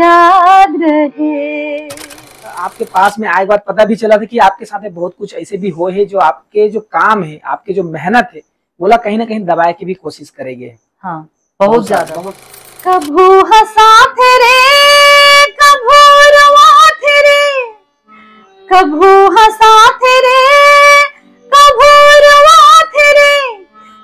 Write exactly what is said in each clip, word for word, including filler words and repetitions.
याद रहे। आपके पास में आए के बाद पता भी चला था कि आपके साथ में बहुत कुछ ऐसे भी हुए हैं जो आपके जो काम है, आपके जो मेहनत है, वोला कहीं ना कहीं दबाए की भी कोशिश करेंगे। हाँ, बहुत ज्यादा। बहुत कभू हंसाथे रे, कभू रोवाथे रे, कभू हंसाथे रे, कभू रोवाथे रे,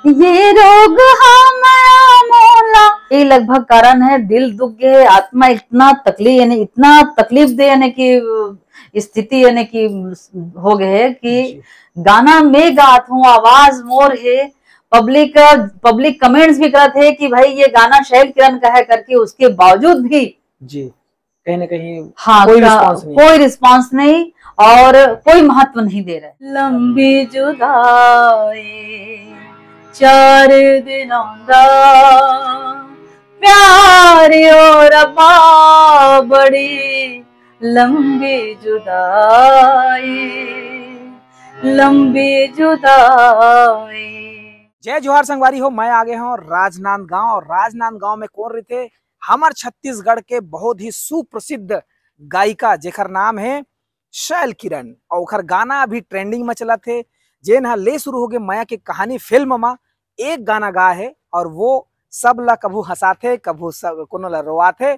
ये रोग हा मया मोला। ये लगभग कारण है, दिल दुख गए, आत्मा इतना तकलीफ, यानी इतना तकलीफ दे, यानी कि स्थिति, यानी कि हो गए है कि जी। गाना मैं गात हूँ, आवाज मोर है, पब्लिक पब्लिक कमेंट्स भी करत है कि भाई ये गाना शैल किरण का है करके, उसके बावजूद भी जी, कहीं ना कहीं हाँ, कोई का- रिस्पॉन्स नहीं। कोई रिस्पॉन्स नहीं और कोई महत्व नहीं दे रहे। लंबी जुदाई चार दिनों दा प्यार और बड़ी लंबी जुदाई, लंबी जुदाई। जय जोहार संगवारी हो, मैं आ गए हूँ राजनांदगांव। और राजनांदगांव में कौन रहिथे? हमर छत्तीसगढ़ के बहुत ही सुप्रसिद्ध गायिका, जेकर नाम है शैल किरण, और ओकर गाना अभी ट्रेंडिंग में चलत हे, जेन ह ले शुरू हो गए मया के कहानी फिल्म में एक गाना गा है, और वो सब ला कभू हंसाथे, कभू सब कोनो ला रोवाथे।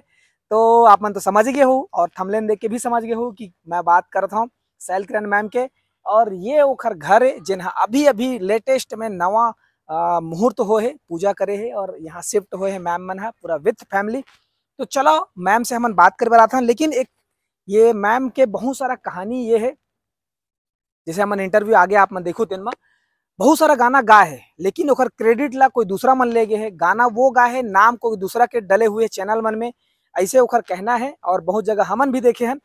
तो आप मन तो समझ गए हो और थंबनेल देख के भी समझ गए हो कि मैं बात करत हूँ शैल किरण मैम के। और ये ओखर घर है, जेन ह अभी अभी लेटेस्ट में नवा अ, मुहूर्त हो है, पूजा करे है और यहाँ शिफ्ट हो है मैम मन है पूरा विथ फैमिली। तो चलो मैम से हमन बात करे बर आथन, लेकिन एक ये मैम के बहुत सारा कहानी ये है, जैसे हमन इंटरव्यू आगे आप मन देखो तेन में बहुत सारा गाना गा है, लेकिन ओकर क्रेडिट ला कोई दूसरा मन ले गए है। गाना वो गा है, नाम कोई दूसरा के डले हुए चैनल मन में, ऐसे ओकर कहना है। और बहुत जगह हमन भी देखे हैं,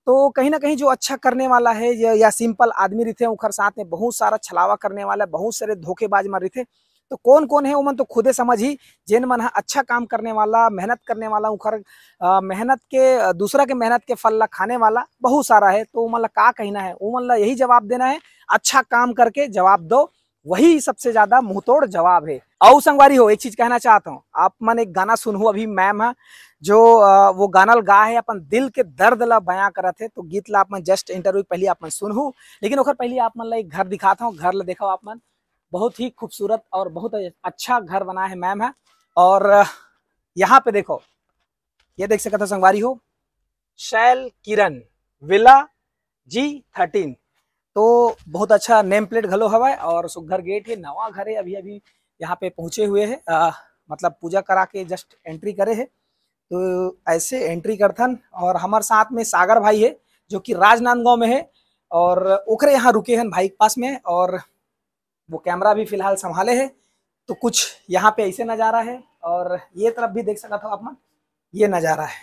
तो कहीं ना कहीं जो अच्छा करने वाला है या, या सिंपल आदमी रहिथे, ओकर साथ में बहुत सारा छलावा करने वाला, बहुत सारे धोखेबाज मन रहिथे। तो कौन कौन है, ओमन तो खुदे समझ ही। जेन मन ह अच्छा काम करने वाला, मेहनत करने वाला, ओकर अ, मेहनत के अ, दूसरा के मेहनत के फल ला खाने वाला बहुत सारा है। तो ओमन ला का कहना है? ओमन ला यही जवाब देना है, अच्छा काम करके जवाब दो, वही सबसे ज्यादा मुंहतोड़ जवाब है। अउ संगवारी हो, एक चीज कहना चाहता हूँ, आप मन एक गाना सुनहू, अभी मैम है जो अ, वो गाना ल गा है, अपन दिल के दर्द ला बयां करत है। तो गीत ला आप मन जस्ट इंटरव्यू पहले आप मन सुनहू, लेकिन ओकर पहले आप मन ला एक घर दिखाता हूँ। घर ला देखो आप मन, बहुत ही खूबसूरत और बहुत अच्छा घर बना है मैम है। और अ, यहाँ पे देखो, ये देख सकत हो संगवारी हो, शैल किरण विला जी थर्टीन। तो बहुत अच्छा नेम प्लेट घलो हवय और सुघर गेट है, नवा घर है, अभी अभी यहाँ पे पहुँचे हुए है, अ, मतलब पूजा करा के जस्ट एंट्री करे है। तो ऐसे एंट्री करथन और हमारे साथ में सागर भाई है जो कि राजनांदगांव में है और ओकरे यहाँ रुके हैं भाई के पास में। और वो कैमरा भी फिलहाल संभाले है, तो कुछ यहाँ पे ऐसे नजारा है और ये तरफ भी देख सकत हो आप मन, ये नजारा है।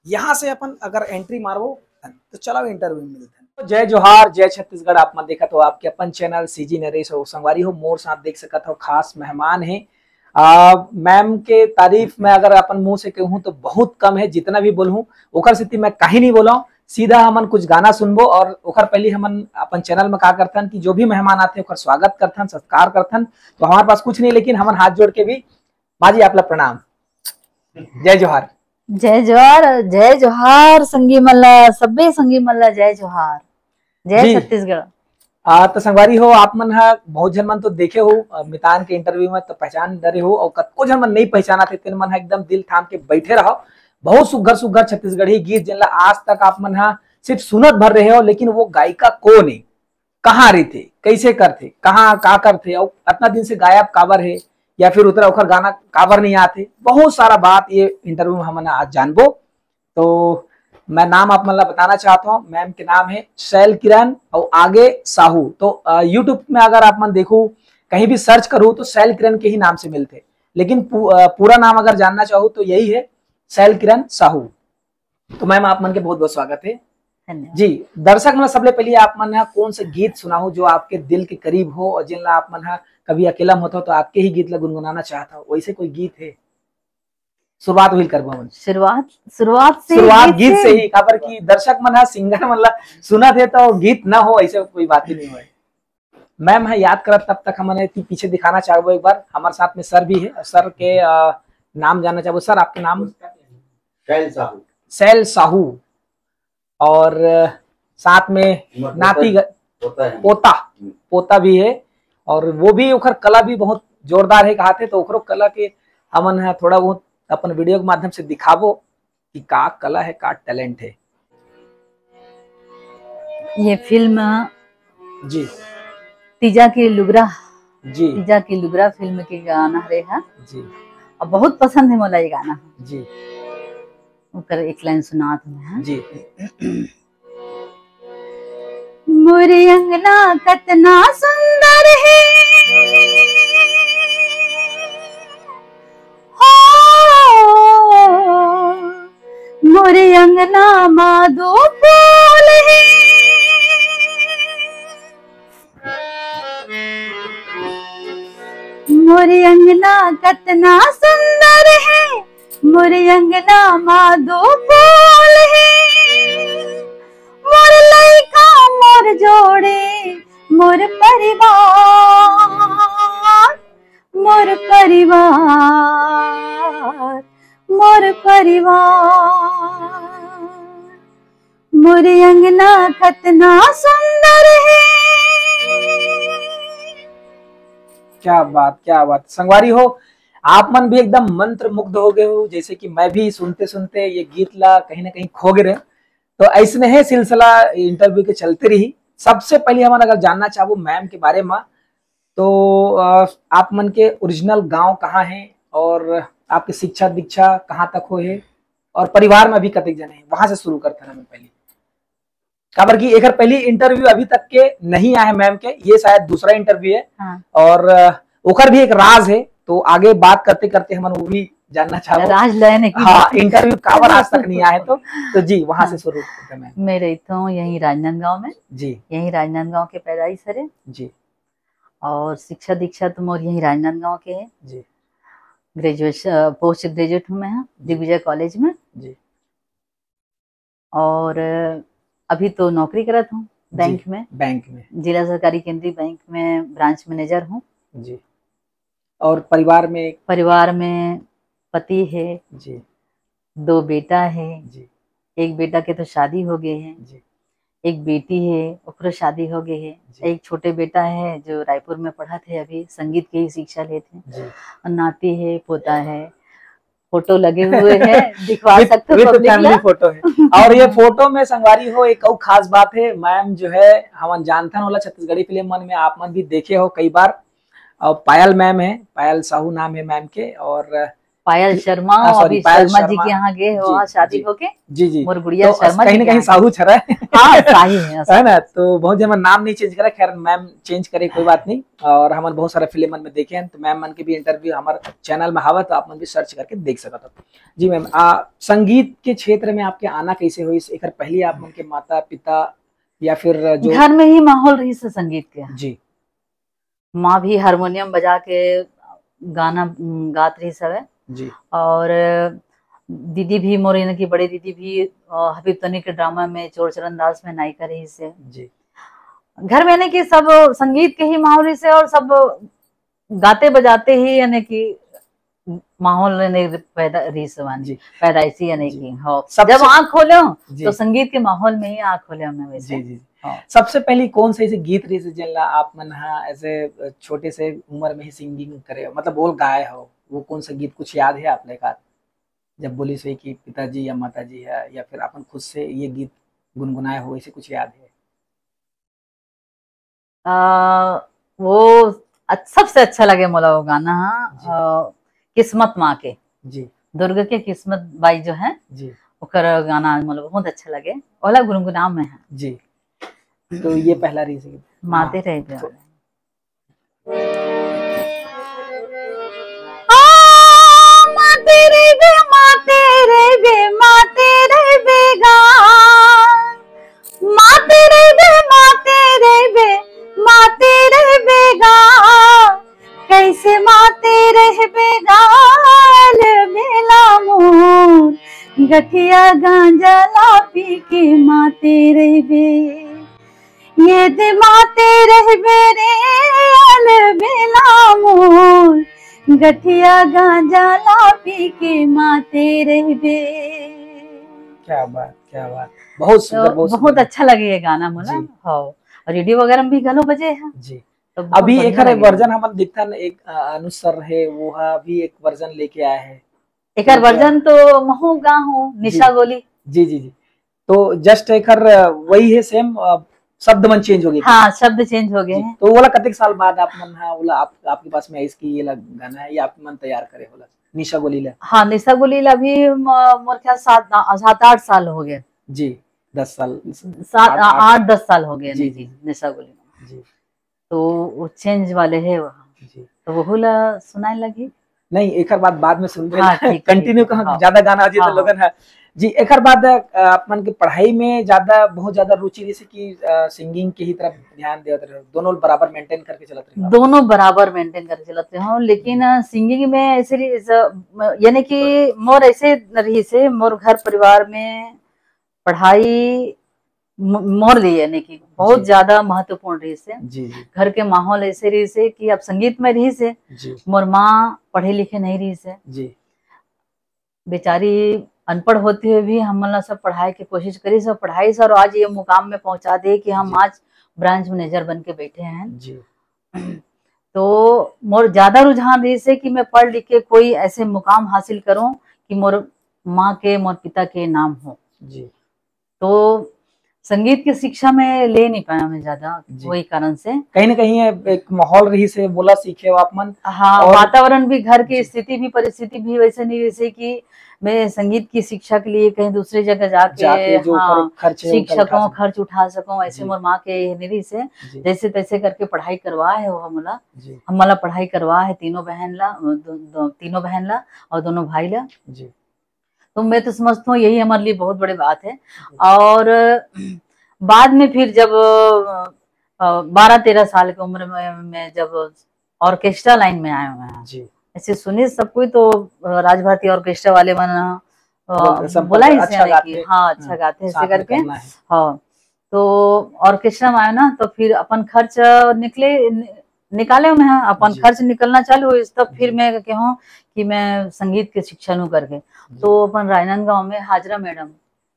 यहाँ से अपन अगर एंट्री मारबो तो चलो इंटरव्यू में मिलते हैं। जय जोहार, जय छत्तीसगढ़। आप मन देखत हो आपके अपन चैनल सीजी नरेश और संगवारी हो, मोर साथ देख सकत हो खास मेहमान है। आ, मैम के तारीफ मैं अगर अपन मुंह से कहूँ तो बहुत कम है, जितना भी बोलूँ ओकर सेती मैं कहीं नहीं बोला। सीधा हमन कुछ गाना सुनबो और ओकर पहले हमन अपन चैनल में का करथन कि जो भी मेहमान आथे ओकर स्वागत करथन, सत्कार करथन। तो हमारे पास कुछ नहीं, लेकिन हमन हाथ जोड़ के भी, माँ जी आप ला प्रणाम, जय जोहार। जय जोहार, जय जोहार संगी मन ला, सब्बे संगी मन ला जय जोहार, जय जी। छत्तीसगढ़। आ, तो संगवारी हो, आप मन ह बहुत झन मन तो देखे हो, अ, मितान के इंटरव्यू में तो पहचान डरे हो, और कतको झन मन नहीं पहचाना थे, तेन मन ह एकदम दिल थाम के बैठे रहो। बहुत सुघर सुघर छत्तीसगढ़ी गीत, जिनला आज तक आप मन ह सिर्फ सुनत भर रहे हो, लेकिन वो गायिका कौन है, कहाँ रहिथे, कैसे करथे, कहाँ का करथे, और अतना दिन से गायब काबर है, या फिर उतरा ओखर गाना काबर नहीं आथे, बहुत सारा बात ये इंटरव्यू में हमन आज जानबो। तो मैं नाम आप मन ला बताना चाहता हूँ, मैम के नाम है शैल किरण और आगे साहू। तो यूट्यूब में अगर आप मन देखो, कहीं भी सर्च करो तो शैल किरण के ही नाम से मिलते, लेकिन पू, अ, पूरा नाम अगर जानना चाहो तो यही है, शैल किरण साहू। तो मैम आप मन के बहुत बहुत स्वागत है। धन्यवाद। जी, दर्शक मन सबले पहले आप मन ह कौन से गीत सुनाहू जो आपके दिल के करीब हो और जिनला आप मन ह कभी अकेला में होता हो तो आपके ही गीत ला गुनगुनाना चाहता हो, वैसे कोई गीत है? शुरुआत वही करबो हमन। शुरुआत, शुरुआत से शुरुआत गीत गीत से? से ही, काबर कि दर्शक मन ह सिंगर मन ला सुनत है तो गीत ना हो, ऐसे कोई बात ही नहीं होय। मैम ह याद करत तब तक हमन एती पीछे दिखाना चाहबो एक बार, हमारे साथ में सर भी है और सर के अ, नाम जानना चाहबो। सर आपके नाम? शैल साहू। सैल साहू और साथ में नाती ग-, पोता है। पोता, हम्म। पोता भी है और वो भी, ओकर कला भी बहुत जोरदार है कहाथे, तो ओकरो कला के हमन ह थोड़ा बहुत अपन video के माध्यम से दिखाबो कि का कला है, का talent है। ये फिल्म जी। तीजा के लुगरा, जी। तीजा के लुगरा फिल्म के गाना हरे हा। जी। और बहुत पसंद है मोला ये गाना। जी। ओकर एक line सुनात हूँ मैं, हाँ? जी। मोर अंगना कतना सुंदर है, हो, मोर अंगना मा दो फूल है। मोर अंगना कतना सुंदर है, मोर अंगना मा दो फूल है। मोर लइका, मोर जोड़े, मोर परिवार, मोर परिवार, मोर परिवार। मोर अंगना कतना सुंदर है। क्या बात, क्या बात। संगवारी हो, आप मन भी एकदम मंत्रमुग्ध हो गए हो, जैसे कि मैं भी सुनते सुनते ये गीत ला कहीं ना कहीं खो गए रहे। तो ऐसने है सिलसिला interview के चलते रही। सबसे पहले हमन अगर जानना चाहबो ma'am के बारे में, तो, अ, आप मन के original गांव कहाँ है और आपके शिक्षा दीक्षा कहाँ तक होए है और परिवार में अभी कतेक जने हैं, वहां से शुरू करथन हमन पहले। काबर कि एकर पहली interview अभी तक के नहीं आए है ma'am के, ये शायद दूसरा interview है। हाँ। और, अ, ओकर भी एक राज है, तो आगे बात करते करते हमन वो भी जानना चाहबो। राज लय नहीं की हाँ, बात। Interview काबर आज तक नहीं आए तो, तो जी, वहाँ से हाँ। शुरू करते हैं ma'am। मैं रहिथों यहीं राजनांदगांव में। जी। यहीं राजनांदगांव के पैदाइश हरे। जी। और शिक्षा दीक्षा तो मोर यहीं राजनांदगांव के है। जी। Graduation, अ, post graduate हूँ मैं यहाँ जी। दिग्विजय college में। जी। और अभी तो नौकरी करत हूँ जी, बैंक में। बैंक में। जिला सहकारी केंद्रीय बैंक में branch manager हूँ। जी। और परिवार में? परिवार में पति है, जी। दो बेटा है, जी। एक बेटा के तो शादी हो गए है, जी। एक बेटी है, ओकरो शादी हो गए है, जी। एक छोटे बेटा है जो रायपुर में पढ़त है, अभी संगीत के ही शिक्षा लेत है। जी। और नाती है, पोता है, फोटो लगे हुए हैं, दिखवा with, सकते हो with public family ला। फोटो है। और ये फोटो में संगवारी हो एक अउ खास बात है, ma'am जो है हमन जानथन ओला छत्तीसगढ़ी फिल्म मन में, आप मन भी देखे हो कई बार। और पायल ma'am है, पायल साहू नाम है ma'am के, और पायल शर्मा, हाँ, sorry, अभी पायल शर्मा जी शर्मा। के यहाँ गए हो, जी, वहाँ शादी जी। होके। जी, जी। मोर गुड़िया तो शर्मा कहीं जी ना के कहीं यहाँ साहू गए। छरा है। हाँ, साही है, है ना? तो बहुत जन मन नाम नहीं change करे, खैर ma'am change करे, कोई बात नहीं। और हमन बहुत सारा फिल्म मन में देखे हैं, तो ma'am मन के भी interview हमारे channel में हवा, तो आप मन भी search करके देख सकत हो। जी ma'am, आ, संगीत के क्षेत्र में आपके आना कैसे होइस? एकर पहले आप मन के माता पिता या फिर जो घर में ही माहौल रहिस हे संगीत के। जी। माँ भी हारमोनियम बजा के गाना, उम, गात रहिस हवे। जी। और दीदी भी मोर, यानी कि बड़े दीदी भी, अ, हबीब तनी के ड्रामा में चोर चरण दास में नायिका रहिस हे। जी। घर में यानी कि सब संगीत के ही माहौल रहिस हे और सब गाते बजाते ही यानी कि माहौल यानी पैदा रहिस हे वानी, जी। पैदाइशी यानी जी। कि, हो। सबसे जब आँख खोले हो, जी। तो संगीत के माहौल में ही आँख खोले हो मैं वैसे। जी, जी, जी। हाँ। सबसे पहली कौन सा ऐसे गीत रहिस हे जेन ला आप मन हा ऐसे छोटे से उम्र में ही singing करे हो, मतलब बोल गाए हो, वो कौन सा गीत कुछ याद है आप लेका? जब बोलिस होही कि पिताजी या माताजी है या फिर अपन खुद से ये गीत गुनगुनाए हो, ऐसे कुछ याद है? आ, वो अच-, सबसे अच्छा लगे मोला वो गाना, हाँ, जी। आ, किस्मत माँ के। जी। दुर्ग के किस्मत बाई जो है, जी। ओकर गाना मोला बहुत अच्छा लगे। ओला गुनगुनाव में है। जी। तो ये पहला रहिस हे। माते हाँ। रहिबे तो वाला। आ, माते रहिबे, माते रहिबे, माते रहिबे गा। माते रहिबे, माते रहिबे, माते रहिबे गा। कैसे माते रहिबे गा, अलबेला मोर। गठिया गांजा ला पी के माते रहिबे। ये दे माते रहिबे रे, अलबेला मोर। गठिया गांजा ला पी के माते रहिबे। क्या बात, क्या बात। बहुत सुंदर, तो बहुत बहुत सुंदर। अच्छा लगे ये गाना मोला। जी। हाँ। और रेडियो वगैरह में भी घलो बजे है। जी। तो बहुत अभी बढ़िया एकर लगे। वर्जन हमन देखथन, एक, अ, अनुज सर है, वो हा भी एक वर्जन लेके आए हैं। एकर तो वर्जन तो महू गा हूँ, निशा जी। गोली। जी, जी, जी। तो just एकर, अ, वही है same, अ, शब्द मन चेंज हो गए। हाँ, शब्द चेंज हो गए जी। हैं। तो ओला कतेक साल बाद आप मन हा, ओला आप, आपके पास में आइस कि ये ला गाना है या आप मन तैयार करे होला? निशा गोली ला। हाँ, निशा गोली ला भी म-, मोर ख्याल सात, सात आठ साल हो गए। जी, दस साल, सात, आठ, आ-, आठ। आठ दस साल हो गए जी, नहीं जी। निशा गोली। जी। तो वो चेंज वाले है वहाँ। जी। तो वहू ला सुनाए लगी। नहीं, एकर बाद, बाद में सुनबे हाँ, ला। ठीक, ठीक continue है। कहाँ हाँ। ज्यादा गाना हो जी तो हाँ, हाँ। लोगन है। जी, एकर बाद, अ, आप मन के पढ़ाई में ज्यादा, बहुत ज्यादा रुचि रहिसे कि, अ, singing के ही तरफ ध्यान देवत रहे? दोनों बराबर maintain करके चलत रहे? दोनों बराबर maintain करके चलत रहे हूँ, लेकिन, हम्म। अ, singing में ऐसे रही, ज-, म-, यानी कि मोर ऐसे रहिसे, मोर घर परिवार में पढ़ाई म-, मोर लिए यानी कि बहुत जी। ज्यादा महत्वपूर्ण रहिसे। जी, जी। घर के माहौल ऐसे रहिसे कि अब संगीत में रहिसे। जी। मोर माँ पढ़े लिखे नहीं रहिसे। जी। बेचारी अनपढ़ होते हुए भी हमन ला सब पढ़ाए के कोशिश करिस और पढ़ाइस और आज ये मुकाम में पहुंचा दे कि हम जी। आज branch manager बन के बैठे हैं। जी। तो मोर ज्यादा रुझान रहिसे कि मैं पढ़ लिख के कोई ऐसे मुकाम हासिल करूं कि मोर माँ के, मोर पिता के नाम हो। जी। तो संगीत की शिक्षा मैं ले नहीं पाया मैं ज्यादा, जी। वही कारण से। कहीं ना कहीं ये एक माहौल रहिसे, बोला सीखे हो आप मन। हाँ, और वातावरण भी, घर की जी। स्थिति भी, परिस्थिति भी वैसे नहीं रहिसे कि मैं संगीत की शिक्षा के लिए कहीं दूसरी जगह जाके, जाके जो हाँ, खर-, खर्चे उठा, शिक्षा उठा को सकूं। खर्च उठा सकूं, ऐसे जी। मोर माँ के ये नहीं रहिसे। जी। जैसे तैसे करके पढ़ाई करवा है वो हमला, जी। हमला पढ़ाई करवा है तीनों बहन ला, दो, दो, तीनों बहन ला और दोनों भाई ला। जी। तो मैं तो समझता हूँ यही हमारे लिए बहुत बड़ी बात है। जी। और बाद में फिर जब, अ, बारह तेरह साल की उम्र में मैं जब orchestra line में आए हुए हैं, जी। ऐसे सुने सब कोई तो, अ, राज भारती orchestra वाले मन, अ, बोल-, संपर्क बोला ही अच्छा से गाते कि हैं। हाँ, अच्छा हाँ, गाते हैं, ऐसे साथ में करके। करना है। हाँ, तो orchestra में आए ना, तो फिर अपन खर्च निकले, नि-, निकाले में, हाँ, अपन जी। खर्च निकलना चालू होइस, तब फिर जी। मैं कहूँ कि मैं संगीत के शिक्षा नू करके। जी। तो अपन राजनांदगांव में हाजरा मैडम,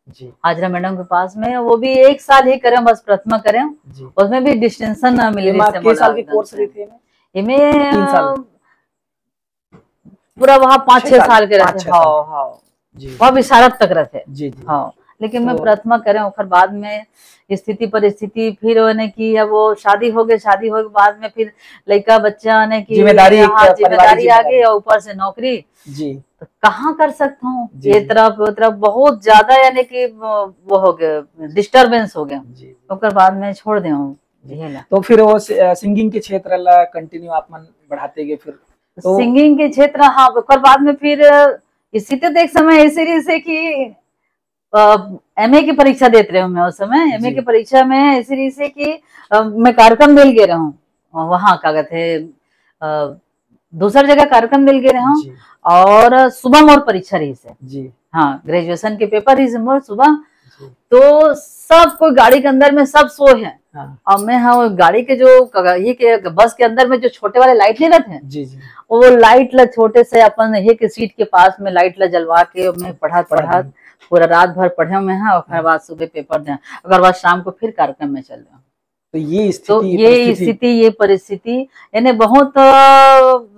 जी। हाजरा मैडम के पास में, वो भी एक साल ही करें, बस प्रथमा करें। जी। उसमें भी distinction ना मिले ये माँ जैसे के साल मला के course एकदम से। रही थी? इमे, तीन साल। अ, पूरा वहाँ पाँच छह छह साल, साल के रहते। पाँच छह साल। हाँ, हाँ। जी। वहाँ विशारद तक रहते। जी, जी। हाँ, लेकिन मैं तो प्रथमा करें, ओकर बाद में स्थिति परिस्थिति, फिर ओने की अब वो शादी हो गए, शादी हो के बाद में फिर लइका बच्चा ने की जिम्मेदारी, हाँ, एक परिवार की जिम्मेदारी आ गई जिम्मेदारी। और ऊपर से नौकरी। जी। तो कहाँ कर सकता हूँ? जी, ये जी। तरफ, वो तरफ बहुत ज्यादा यानी कि वो, वो हो गया, disturbance हो गया। जी, जी। ओकर बाद में छोड़ दे हूँ जी। ये ला। तो फिर वो सि-, अ, singing के क्षेत्र ला continue आप मन बढ़ाते गए फिर? तो singing के क्षेत्र, हाँ, ओकर बाद में फिर इसी तो देख समय ऐसे रही से कि, अ, M A की परीक्षा देत रहे हूँ मैं उस समय। M A जी। की परीक्षा में ऐसे रही से कि, अ, मैं कार्यक्रम मिल गए रहूँ। अ, वहाँ का कहते हैं, अ, दूसर जगह कार्यक्रम मिल गए रहूँ जी। और सुबह मोर परीक्षा रही से। जी। हाँ, graduation के paper रही से मोर सुबह। जी। तो सब कोई गाड़ी के अंदर में सब सोए हैं। हाँ। और मैं, हाँ, वो गाड़ी के जो क-, ये के बस के अंदर में जो छोटे वाले light नहीं रहते हैं, जी, जी। वो light ला छोटे से अपन ये के seat के पास में light ला जलवा के मैं पढ़त, पढ़त पढ़त। पूरा रात भर पढ़े मैं, हाँ, ओकर हाँ। बाद सुबह paper दे, ओकर बाद शाम को फिर कार्यक्रम में चल रहे। तो ये तो स्थिति, ये परिस्थिति। स्थिति, ये परिस्थिति, यानी बहुत, अ,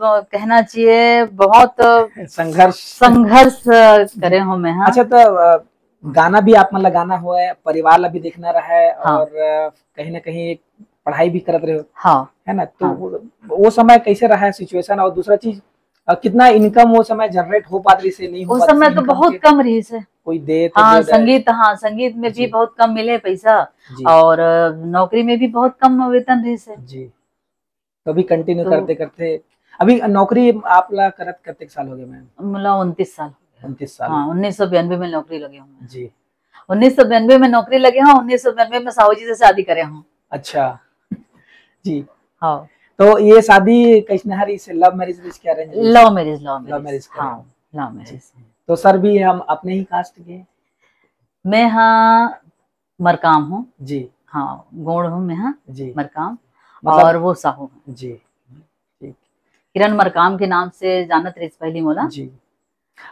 कहना चाहिए, बहुत संघर्ष। संघर्ष, अ, करे हूँ मैं, हाँ। अच्छा, तो, अ, गाना भी आप मन ला गाना हुआ है, परिवार ला भी देखना रहा है हाँ। और, अ, कहीं ना कहीं एक पढ़ाई भी करत रहे हो, हाँ। है ना? तो हाँ। वो, वो समय कैसे रहा है situation? और दूसरा चीज, अ, कितना income वो समय generate हो पात रही से, नहीं हो उस पात समय रही तो income बहुत के? कम रही से। कोई दे तो हाँ, दे दे। संगीत, हाँ, संगीत में भी जी। बहुत कम मिले पैसा जी। और, अ, नौकरी में भी बहुत कम वेतन रही से। जी। तो अभी continue तो करते करते, अभी नौकरी आप ला करत कतेक साल हो गए मैम? मतलब उनतीस साल। उनतीस साल। हाँ, उन्नीस सौ बयानबे में नौकरी लगे हूँ मैं। जी। उन्नीस सौ बयानबे में नौकरी लगे हूँ, उन्नीस सौ बयानबे में साहू जी से शादी करे हूँ। अच्छा। जी। हाँ। तो ये शादी कैसने हरी से, love marriage रहिस क्या, arrange रहिस? Love marriage, love Love marriage। marriage करे हाँ, हो। Love जी। Marriage। तो सर भी हम अपने ही caste के? मैं हाँ मरकाम हूँ। जी। हाँ, गोंड हूँ मैं हाँ, जी। मरकाम। मतलब और वो साहू हैं। जी। ठीक। किरण मरकाम के नाम से जानत रहिस पहली मोला। जी।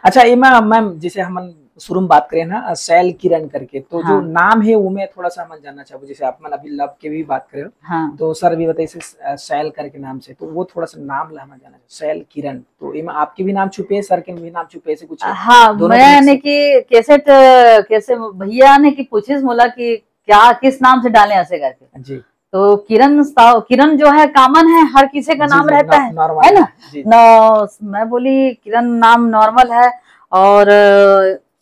अच्छा, एमा मैम, जैसे हमन शुरू में बात करें ना, अ, शैल किरण करके, तो जो हाँ। नाम है वो मैं थोड़ा सा हमन जानना चाहबो, जैसे आप मन अभी लव के भी बात करे हो, हाँ। तो सर भी बताइस, अ, शैल करके नाम से, तो वो थोड़ा सा नाम ला हमन जानना चाहबो, शैल किरण, तो एमा आपके भी नाम छुपे हे, सर के भी नाम छुपे हे, ऐसे कुछ है? हाँ, दोनों मैं तरफ यानी से? कि कैसेट, अ, कैसे भैया ने कि पूछिस मोला कि क्या, किस नाम से डालें ऐसे करके। जी। तो किरण साव-, किरण जो है common है, हर किसी का जी, नाम जी, रहता नॉ-, है, normal है ना? है, जी। नौ, मैं बोली किरण नाम normal है और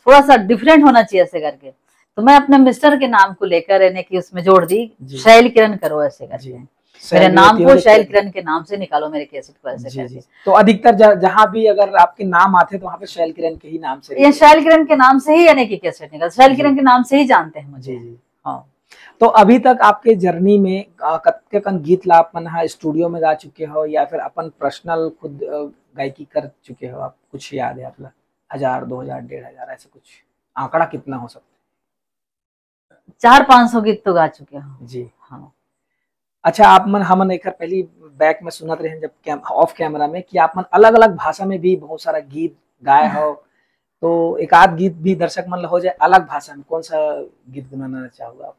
थोड़ा सा different होना चाहिए ऐसे करके। तो मैं अपने मिस्टर के नाम को लेकर यानी कि उसमें जोड़ दी, जी। शैल किरण करो ऐसे करके। जी। मेरे शैल भी नाम होती है को और शैल किरण। किरण के नाम से निकालो मेरे कैसेट को ऐसे जी, करके। जी। तो अधिकतर ज-, जहाँ भी अगर आपके नाम आते हैं तो वहाँ पे शैल किरण के ही नाम से ये रहते हैं। शैल किरण के नाम से ही यानी कि कैसेट निकल, शैल जी। किरण के नाम से ही जानते हैं मुझे। जी, जी। हाँ। तो अभी तक आपके journey में, अ, कतके कन गीत ला आप मन ह studio में गा चुके हो या फिर अपन personal खुद, अ, गायकी कर चुके हो आप? कुछ याद है आप ला? हजार, दो हजार, डेढ़ हजार, ऐसे कुछ आंकड़ा कितना हो सकता है? चार पाँच सौ गीत तो गा चुके हो। जी। हाँ। अच्छा, आप मन, हमन एकर पहली back में सुनत रहे जब कैम-, off camera में कि आप मन अलग-अलग भाषा में भी बहुत सारा गीत गाए हो, तो एक आध गीत भी दर्शक मन ला हो जाए अलग भाषा में, कौन सा गीत गुनगुनाना चाहोगे आप?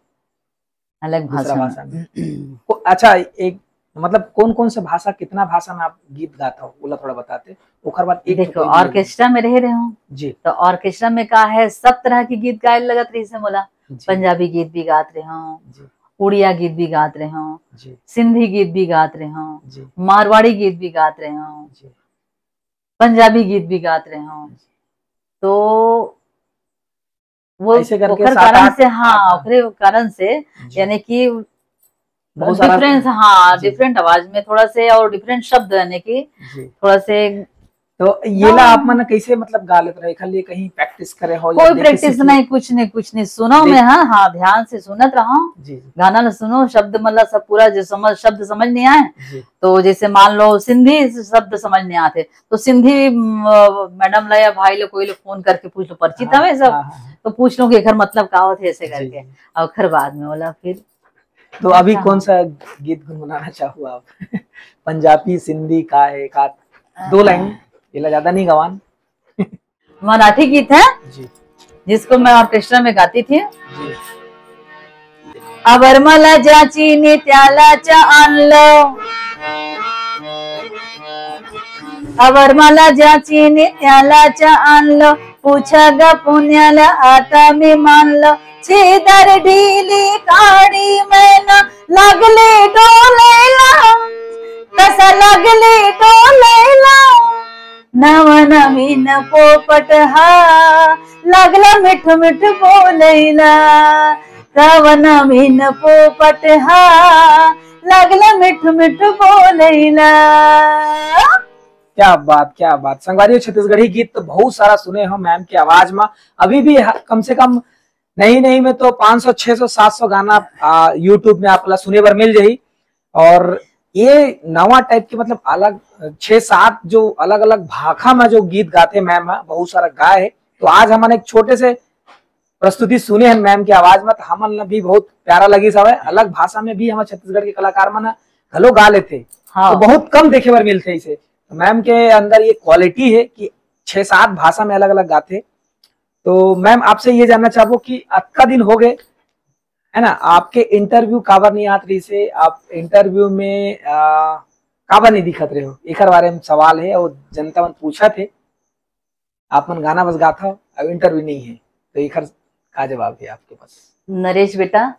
अलग दूसरा भाषा में। भाषा में। को-, अच्छा, एक मतलब कौन-कौन सा भाषा, कितना भाषा में आप गीत गाता हो, ओला थोड़ा बताते, ओकर बाद एक ठो देखो, कोई भी orchestra में रहे, रहे हूँ, जी। तो orchestra में का है, सब तरह के गीत गाए लगत रहिस हे मोला। जी। पंजाबी गीत भी गात रहे हूँ, जी। उड़िया गीत भी गात रहे हूँ, जी। सिंधी गीत भी गात रहे हूँ, जी। मारवाड़ी गीत भी गात रहे हूँ, जी। पंजाबी गीत भी गात रहे हूँ। जी। तो वो ऐसे करके ओकर सात कारण आठ से, हाँ, आठ ओकरे कारण से, जी। यानी कि बहुत सारा difference, हाँ, जी। Different आवाज में थोड़ा से और different शब्द, यानी कि जी। थोड़ा से तो ये ला हाँ। आप मन कैसे, मतलब, गा लेत रहे? खाली कहीं practice करे हो या कोई देखे practice सीखे? नहीं, कुछ नहीं, कुछ नहीं। सुनो देख- मैं, हाँ, हाँ, ध्यान से सुनत रहो। जी, जी। गाना ला सुनो, शब्द मतलब सब पूरा जो समझ, शब्द समझ नहीं आए, जी। तो जैसे मान लो सिंधी शब्द समझ नहीं आते, तो सिंधी, म, मैडम ला या भाई ला, कोई ला फोन करके पूछ लो, परिचित हाँ, हवे सब, हाँ, हाँ, हाँ। तो पूछ लो कि एकर मतलब का होथे ऐसे जी, करके, जी। और ओकर बाद में बोला फिर तो अभी अच्छा। कौन सा गीत गुनगुनाना चाहो आप? पंजाबी, सिंधी, का है, का? दो line, ये ला ज्यादा नहीं गवान। मराठी गीत है, जी। जिसको मैं orchestra में गाती थी। जी। अबर मला ज्याची ने त्यालाच्या आणलं, अबर मला ज्याची ने त्यालाच्या आणलं, पूछा ग पुण्याला आता मी मानलं, छेदार ढीली काळी मैना लागले डोलायला, तसा लागले डोलायला, नवनवीन पोपट हा लागला मिठ मिठ बोलायला, नवनवीन पोपट हा लागला मिठ मिठ बोलायला। क्या बात, क्या बात। संगवारी हो, छत्तीसगढ़ी गीत तो बहुत सारा सुने हो मैम के आवाज में। अभी भी ह-, कम से कम नहीं, नहीं में तो पाँच सौ, छह सौ, सात सौ गाना, आ, YouTube में आप ला सुने बर मिल जाही। और ये नवा type के, मतलब, अलग छह सात जो अलग-अलग भाखा में जो गीत गाथे मैम ह, बहुत सारा गाए हे। तो आज हमन एक छोटे से प्रस्तुति सुने हन मैम के आवाज में, तो हमन ला भी बहुत प्यारा लगिस हवय। अलग भाषा में भी हमर छत्तीसगढ़ के कलाकार मन ह घलो गा लेथे, हाँ। तो बहुत कम देखे बर मिलथे इसे। तो मैम के अंदर ये quality है कि छह सात भाषा में अलग-अलग गाथे। तो मैम, आपसे ये जानना चाहबो कि अतका दिन हो गए, है ना, आपके interview काबर नहीं आत रहिसे, आप interview में, आ, काबर नहीं दिखत रहे हो, एकर बारे में सवाल है और जनता मन पूछत हे, आप मन गाना बस गात हो, अब interview नहीं है, तो एकर का जवाब है आपके पास? नरेश बेटा,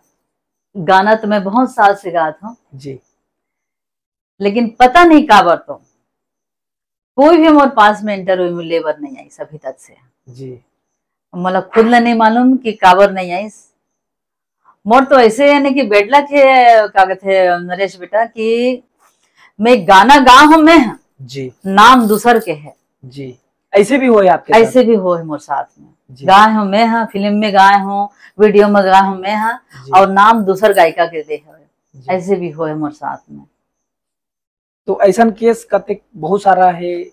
गाना तो मैं बहुत साल से गात हूँ जी। लेकिन पता नहीं काबर तो कोई भी मोर पास में interview में लेबर नहीं आइस अभी तक से। जी। मोला खुद ला नहीं मालूम कि काबर नहीं आइस। मोर तो ऐसे यानी कि bad luck है, का कहते हैं नरेश बेटा, कि मैं गाना गा हूँ मैं, जी। नाम दूसर के है। जी। ऐसे भी होए आपके साथ? ऐसे भी होए मोर साथ में। जी। गाए हूँ मैं, हाँ, फिल्म में गाए हूँ, video में गाए हूँ मैं, हाँ, जी। और नाम दूसर गायिका के दे है। जी। ऐसे भी होए मोर साथ में। तो ऐसन case कते बहुत सारा है,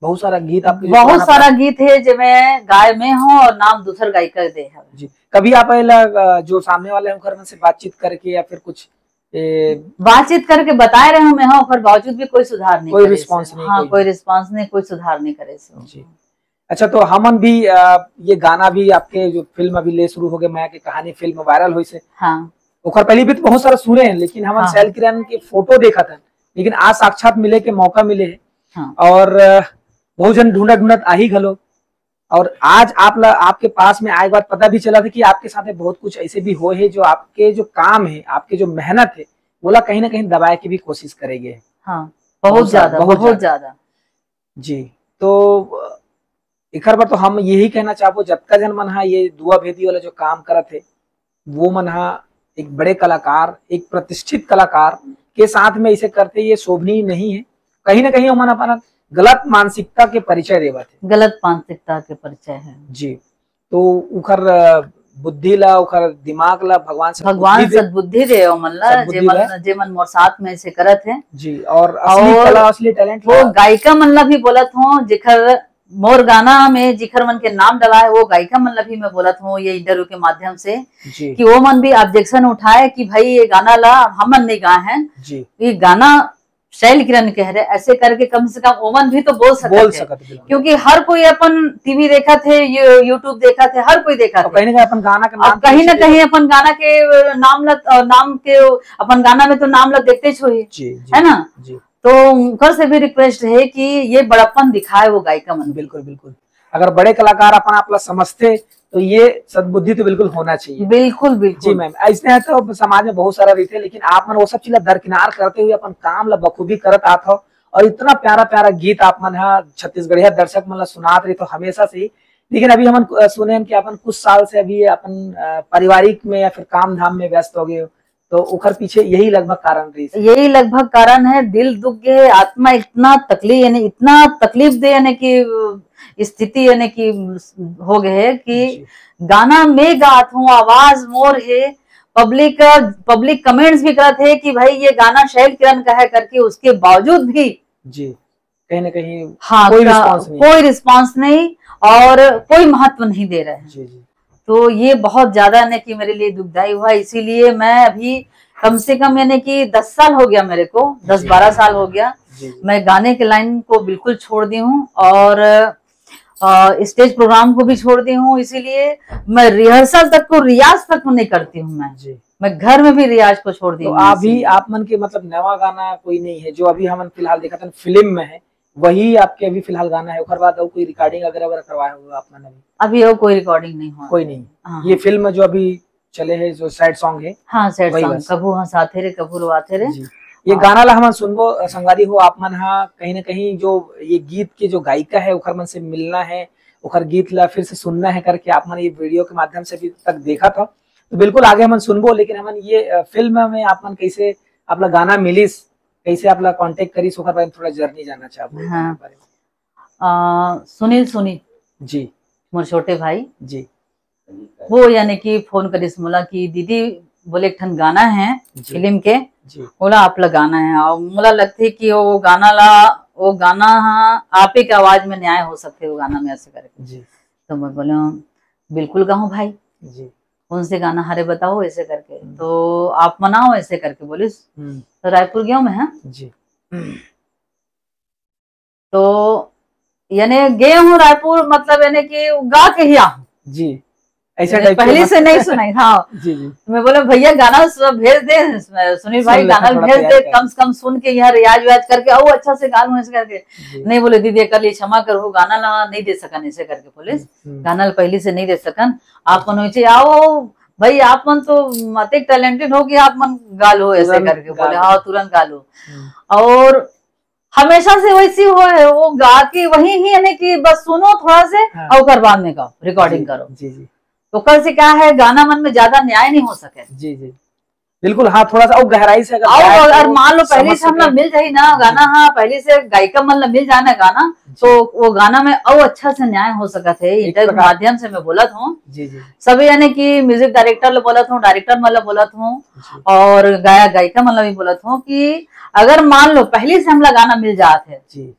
बहुत सारा गीत आपके जो बहुत पुराना सारा पुराना गीत है जेमे गाय में हो और नाम दूसर गायिका दे हवे। जी। कभी आप एला, अ, जो सामने वाले हैं, ओकर मन से बातचीत करके या फिर कुछ, ए, बातचीत करके बताए रहे हूँ मैं, हाँ, ओकर बावजूद भी कोई सुधार नहीं कोई करे से। Response नहीं, हाँ, कोई कोई response नहीं, कोई सुधार नहीं करे से। जी। अच्छा, तो हमन भी, अ, ये गाना भी आपके जो फिल्म अभी ले शुरू हो गए, मया के कहानी फिल्म वायरल होइस हे। हाँ। ओकर पहले भी तो बहुत सारा सुने हैं, लेकिन हमन हाँ। शैल किरण के फोटो देखत हन, लेकिन आज साक्षात मिले के मौका मिले हे। हाँ। और, अ, बहुत झन ढूंढत ढूंढत आही घलो। और आज आप ला, आपके पास में आए के बाद पता भी चला था कि आपके साथ में बहुत कुछ ऐसे भी होए हे, जो आपके जो काम हे, आपके जो मेहनत हे, वोला कहीं ना कहीं दबाए के भी कोशिश करे गे हे। हाँ, बहुत बहुत सारा, ज्यादा, बहुत बहुत ज्यादा। ज्यादा। जी, तो, अ, एकर बर तो हम यही कहना चाहबो, जतका झन मन हा ये दुआ भेदी वाला जो काम करत हे, वो मन हा एक बड़े कलाकार, एक प्रतिष्ठित कलाकार के साथ में इसे करते, ये शोभनीय नहीं है। कहीं ना कहीं ओमन अपन गलत मानसिकता के परिचय देवत हे। गलत मानसिकता के परिचय है। जी, तो उखर, अ, बुद्धि ला, उखर दिमाग ला भगवान सद्बुद्धि भगवान दे। सद्बुद्धि दे ओमन ला, सद्बुद्धि जेमन, दे। जेमन मोर साथ में से करत हे। जी, और असली और कला, असली talent वो ला गायिका मन ला भी बोलत हों, जेकर मोर गाना में जिखर मन के नाम डला है, वो गायिका मन ला भी मैं बोलत हों ये interview के माध्यम से, जी। कि वो मन भी objection उठाए कि भाई ये गाना ला हमन नहीं गाए हैं, जी। ये गाना शैल किरण कह रहे, ऐसे करके कम से कम ओमन भी तो बोल सकत बोल हे। सकत हे, बिल्कुल। क्योंकि हर कोई अपन टीवी देखत हे, ये YouTube देखत हे, हर कोई देखत और हे। कहीं ना कहीं अपन गाना के अब नाम कहीं ना के कहीं अपन गाना के, अ, नाम ल-, अ, नाम के, अपन गाना में तो नाम ल देखते ही होही, जी, जी, है ना? जी। तो उनकर से भी request है कि ये बड़प्पन दिखाए वो गायिका मन। बिल्कुल, बिल्कुल। अगर बड़े कलाकार अपन आप ला समझते, तो ये सद्बुद्धि तो बिल्कुल होना चाहिए। बिल्कुल, बिल्कुल। जी मैम, ऐसने है तो समाज में बहुत सारा रहिथे, लेकिन आप मन वो सब चीज ला दरकिनार करते हुए अपन काम ला बखूबी करत आत हो, और इतना प्यारा प्यारा गीत आप मन हा छत्तीसगढ़िया दर्शक मन ला सुनात रहिथो हमेशा से ही। लेकिन अभी हमन, अ, सुने हन कि अपन कुछ साल से अभी अपन, अ, पारिवारिक में या फिर काम धाम में व्यस्त हो गए हो, तो ओकर पीछे यही लगभग कारण रहिस। यही लगभग कारण है, दिल दुख गे हे, आत्मा इतना तकलीफ, यानी इतना तकलीफ दे, यानी कि, अ, स्थिति, यानी कि, अ, हो गए हे कि जी। गाना मैं गात हूँ, आवाज मोर हे, public, public comments भी करत हे कि भाई ये गाना शैल किरण का है करके, उसके बावजूद भी जी। कहीं ना कहीं हाँ, कोई का-, response नहीं। कोई response नहीं और कोई महत्व नहीं दे रहे हैं। जी, जी। तो ये बहुत ज्यादा, यानी कि मेरे लिए दुखदाई हुआ, इसीलिए मैं अभी कम से कम, यानी कि दस साल हो गया मेरे को, दस जी। बारह साल हो गया। जी, जी। मैं गाने के line को बिल्कुल छोड़ दी हूँ और, अ, stage program को भी छोड़ दी हूँ, इसीलिए मैं rehearsal तक को, रियाज तक को नहीं करती हूँ मैं। जी। मैं घर में भी रियाज को छोड़ दी तो हूँ अभी इसीलिए। आप मन के मतलब नवा गाना कोई नहीं है जो अभी हमन फिलहाल देखत हन फिल्म में है, वही आपके अभी फिलहाल गाना है, ओकर बाद और कोई recording वगैरह वगैरह करवाए हो आप मन अभी? अभी और कोई recording नहीं हुआ कोई है। नहीं। हाँ, ये हाँ। फिल्म जो अभी चले है, जो sad song है, हाँ, sad वही song, बस। कभू हंसाथे रे, कभू रोवाथे रे। जी। ये हाँ। गाना ला हमन सुनबो, अ, संगवारी हो, आप मन हा कहीं ना कहीं जो ये गीत के जो गायिका है, ओखर मन से मिलना है, ओखर गीत ला फिर से सुनना है करके आप मन ये video के माध्यम से अभी तक देखत हो। तो बिल्कुल आगे हमन सुनबो, लेकिन हमन ये, अ, फिल्म में आप मन कैसे, आप ला गाना मिलिस, कैसे आप ला contact करिस, ओकर बारे में थोड़ा journey जानना चाहबो, हाँ। ओकर बारे में। अ, सुनील सोनी। जी। मोर छोटे भाई। जी। वो यानी कि फोन करिस मोला कि दीदी बोले एक ठन गाना है जी। फिल्म के, जी। ओला आप ला गाना है। और मोला लगथे कि वो गाना ला, वो गाना हा आप ही के आवाज में न्याय हो सकथे वो गाना में, ऐसे करके। जी। तो मैं बोले, "बिल्कुल गाऊं भाई।" जी। "कौन से गाना हरे बताओ?" ऐसे करके। हम्म। "तो आप मनाओ," ऐसे करके बोलिस। हम्म। तो रायपुर गया मैं, हाँ। जी। तो यानी गए हूँ रायपुर, मतलब यानी कि गा के ही आहूँ। जी, ऐसे यानी type के पहले से नहीं सुनाई, हाँ। जी, जी। मैं बोले, "भैया गाना सब भेज दे, सुनील भाई गाना भेज दे, कम से कम सुन के यहाँ रियाज व्याज करके आओ, अच्छा से गा लूँ," ऐसे करके। जी। नहीं बोले, "दीदी कर लिए, क्षमा करो, गाना ला नहीं दे सकन," ऐसे करके बोले, हम्म, हम्म। "गाना ला पहले से नहीं दे सकन, आप मन नीचे आओ, आओ भाई, आप मन तो अतेक talented हो कि आप मन गा लो," ऐसे करके बोले, हाँ, तुरंत गा लो। हम्म। और हमेशा से वैसी हो है, वो गा के वही ही यानी कि बस सुनो थोड़ा से हाँ। और ओकर बाद में गाओ, recording जी, करो। जी, जी। तो ओकर से क्या है, गाना मन में ज्यादा न्याय नहीं हो सके। जी, जी। बिल्कुल, हाँ, थोड़ा सा और गहराई से अगर और, गाए और तो मान लो पहले समझ से हमला सके। मिल जाही ना गाना, जी। हाँ, पहले से गायिका मन ला मिल जाए ना गाना, जी। तो वो गाना में और अच्छा से न्याय हो सकत है। एक interview प्रकार माध्यम से मैं बोलत हूँ। जी, जी। सभी यानी कि music director ला बोलत हूँ, director मन ला बोलत हूँ जी। और गायक गायिका मन ला भी बोलत हूँ कि अगर मान लो पहले से हमला गाना मिल जात है, जी।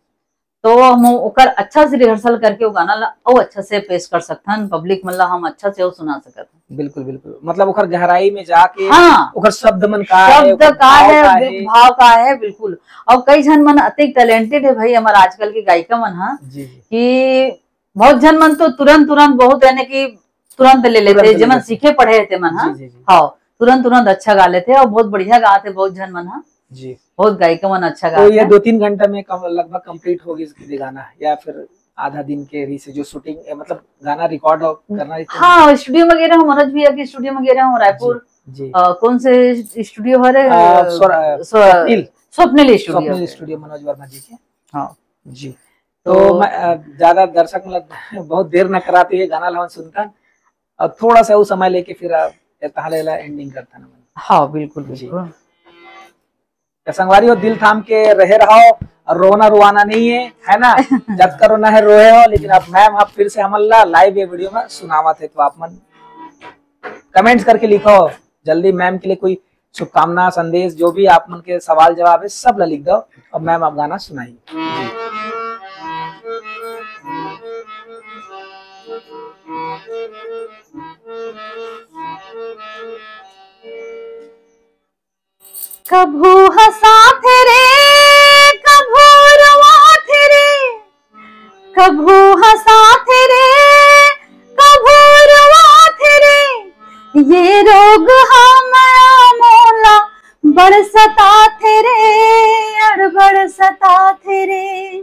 तो हम ओकर अच्छा से rehearsal करके वो गाना ला अउ अच्छा से पेश कर सकथन, public मन ला हम अच्छा से अउ सुना सकत हन। बिल्कुल, बिल्कुल। मतलब ओकर गहराई में जाके हाँ। ओकर शब्द मन का है, शब्द ओकर का भाव है, का है। भाव का है, बिल्कुल। और कई झन मन अतेक talented है भाई, हमर आजकल के गायिका मन ह जी, जी। कि बहुत झन मन तो तुरंत तुरंत बहुत, यानी कि तुरंत ले लेथे, तुरंत ले जेमन लेथे। सीखे पढ़े हे तेमन ह। जी, जी, जी। हाँ, तुरंत तुरंत अच्छा गा लेथे और बहुत बढ़िया गाथे बहुत झन मन ह। जी। बहुत गायिका मन अच्छा तो ये गाथे। दो तीन घंटा में कम, लगभग कंप्लीट हो गई इसकी गाना, या फिर आधा दिन के रहिसे जो शूटिंग, ए, मतलब गाना रिकॉर्ड हो, करना रहिसे? हाँ, स्टूडियो में गे रहे हों, मनोज भैया के स्टूडियो में गे रहे हों, रायपुर। जी, जी। अ, कौन से स्टूडियो हरे? अ, स्वर-, अ, स्व-, स्वप्निल। स्वप्निल स्टूडियो। स्वप्निल स्टूडियो मनोज वर्मा जी के। हाँ। जी। तो तो मैं, अ, ज्यादा दर्शक मतलब बहुत देर न कराते हुए गाना ला हमन सुनथन और थोड़ा सा वो समय लेके फिर आप ताहले ला एंडिंग करथन। हाँ, बिल्कुल, जी। बिल्कुल। त संगवारी हो, दिल थाम के रहे रहो और रोना रुआना नहीं है, है ना? जतका रोना है रोए हो, लेकिन अब मैम ह फिर से हमन ला लाइव ये वीडियो में सुनावत हे, तो आप मन कमेंट्स करके लिखो जल्दी। मैम के लिए कोई शुभकामना संदेश, जो भी आप मन के सवाल जवाब है, सब ला लिख दो और मैम आप गाना सुनाई। जी। कभू हंसाथे रे, कभू रोवाथे रे, कभू हंसाथे रे, कभू रोवाथे रे। ये रोग हा मया मोला बड़ सताथे रे, अड़ बड़ सताथे रे।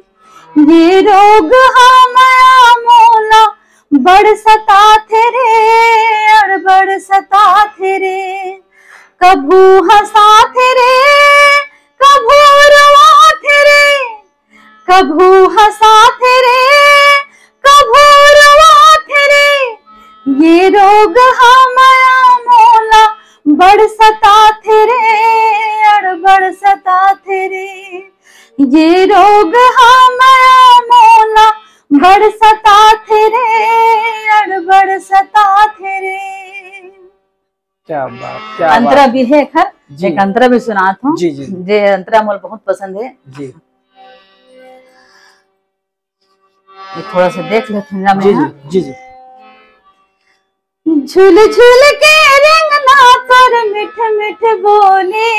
ये रोग हा मया मोला बड़ सताथे रे, अड़ बड़ सताथे रे। कभू हंसाथे रे, कभू रोवाथे रे, कभू हंसाथे रे, कभू रोवाथे रे। ये रोग हा मया मोला बड़ सताथे रे, अड़ बड़ सताथे रे। ये रोग हा मया मोला बड़ सताथे रे, अड़ बड़ सताथे रे। क्या बात, क्या अंतरा बात। भी है एखर, जी। एक अंतरा भी सुनात हूँ, जी, जी, जी। जे अंतरा मोला बहुत पसंद है। जी। ये थोड़ा सा देख लेते हैं ना जी, मैं, जी, हाँ? जी, जी। झुल झुल के रेंगना तोर मिठ मिठ बोली,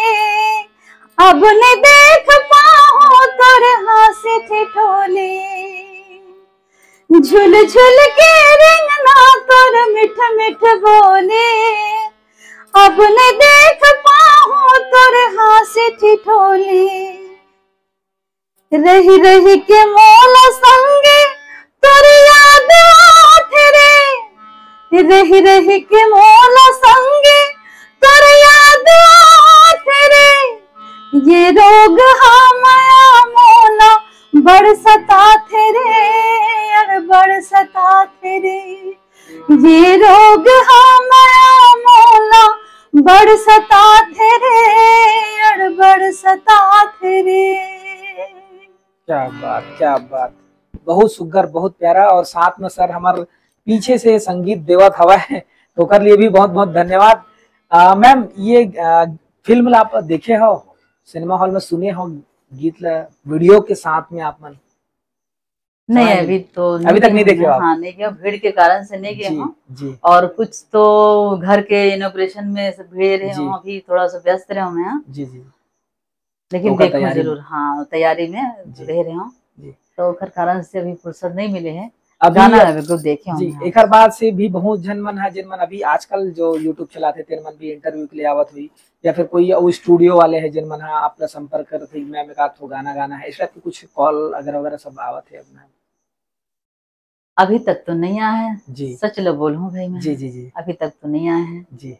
अब नइ देख पाहूं तोर हांसी ठिठोली। झुल झुल के रेंगना तोर मिठ मिठ बोली, अब नइ देख पाहूं तोर हांसी ठिठोली। रहि रहि के मोला संगे तोर याद आथे रे, रहि रहि के मोला संगे तोर याद आथे रे। ये रोग हा मया मोला बड़ सताथे रे, अड़ बड़ सताथे रे। ये रोग हा मया मोला बड़ सताथे रे, अड़ बड़ सताथे रे। क्या बात, क्या बात, बहुत सुग्घर, बहुत प्यारा। और साथ में सर हमार पीछे से संगीत देवत हवय, तो ओकर लिए भी बहुत बहुत धन्यवाद। अ, मैम, ये, अ, फिल्म ला आप देखे हो, सिनेमा हॉल में सुने हो गीत ला, वीडियो के साथ में आप मन? नहीं, समझ अभी तो अभी तक नहीं देखे हो आप? हाँ, नहीं गया, भीड़ के कारण से नहीं गया जी, हूँ। जी। और कुछ तो घर के इनॉग्रेशन में से भीड़ रहे जी। हूँ, अभी थोड़ा सा व्यस्त रहे हूँ मैं, हाँ। जी, जी। लेकिन ओकर देखूं तैयारी जरूर, में। हाँ, तैयारी में जी। रह रहे हूँ। जी। तो ओकर कारण से अभी फुर्सत नहीं मिले है। अभी गाना अब अभी तो देखे जी, होंगे, हाँ। एकर बाद से भी बहुत झन मन है, जिन मन अभी आजकल जो YouTube चलाथे, तेन मन भी इंटरव्यू के लिए आवत हुई, या फिर कोई अउ स्टूडियो वाले हैं, जिन मन हा आपला संपर्क करत हुई, "मैम, एक आध ठो गाना गाना है", इस टाइप के कुछ कॉल अगर वगैरह सब आवत है अपना? अभी तक तो नहीं आया है। जी। सच लो बोलूं भाई मैं। जी, जी, जी। अभी तक तो नहीं आया है। जी।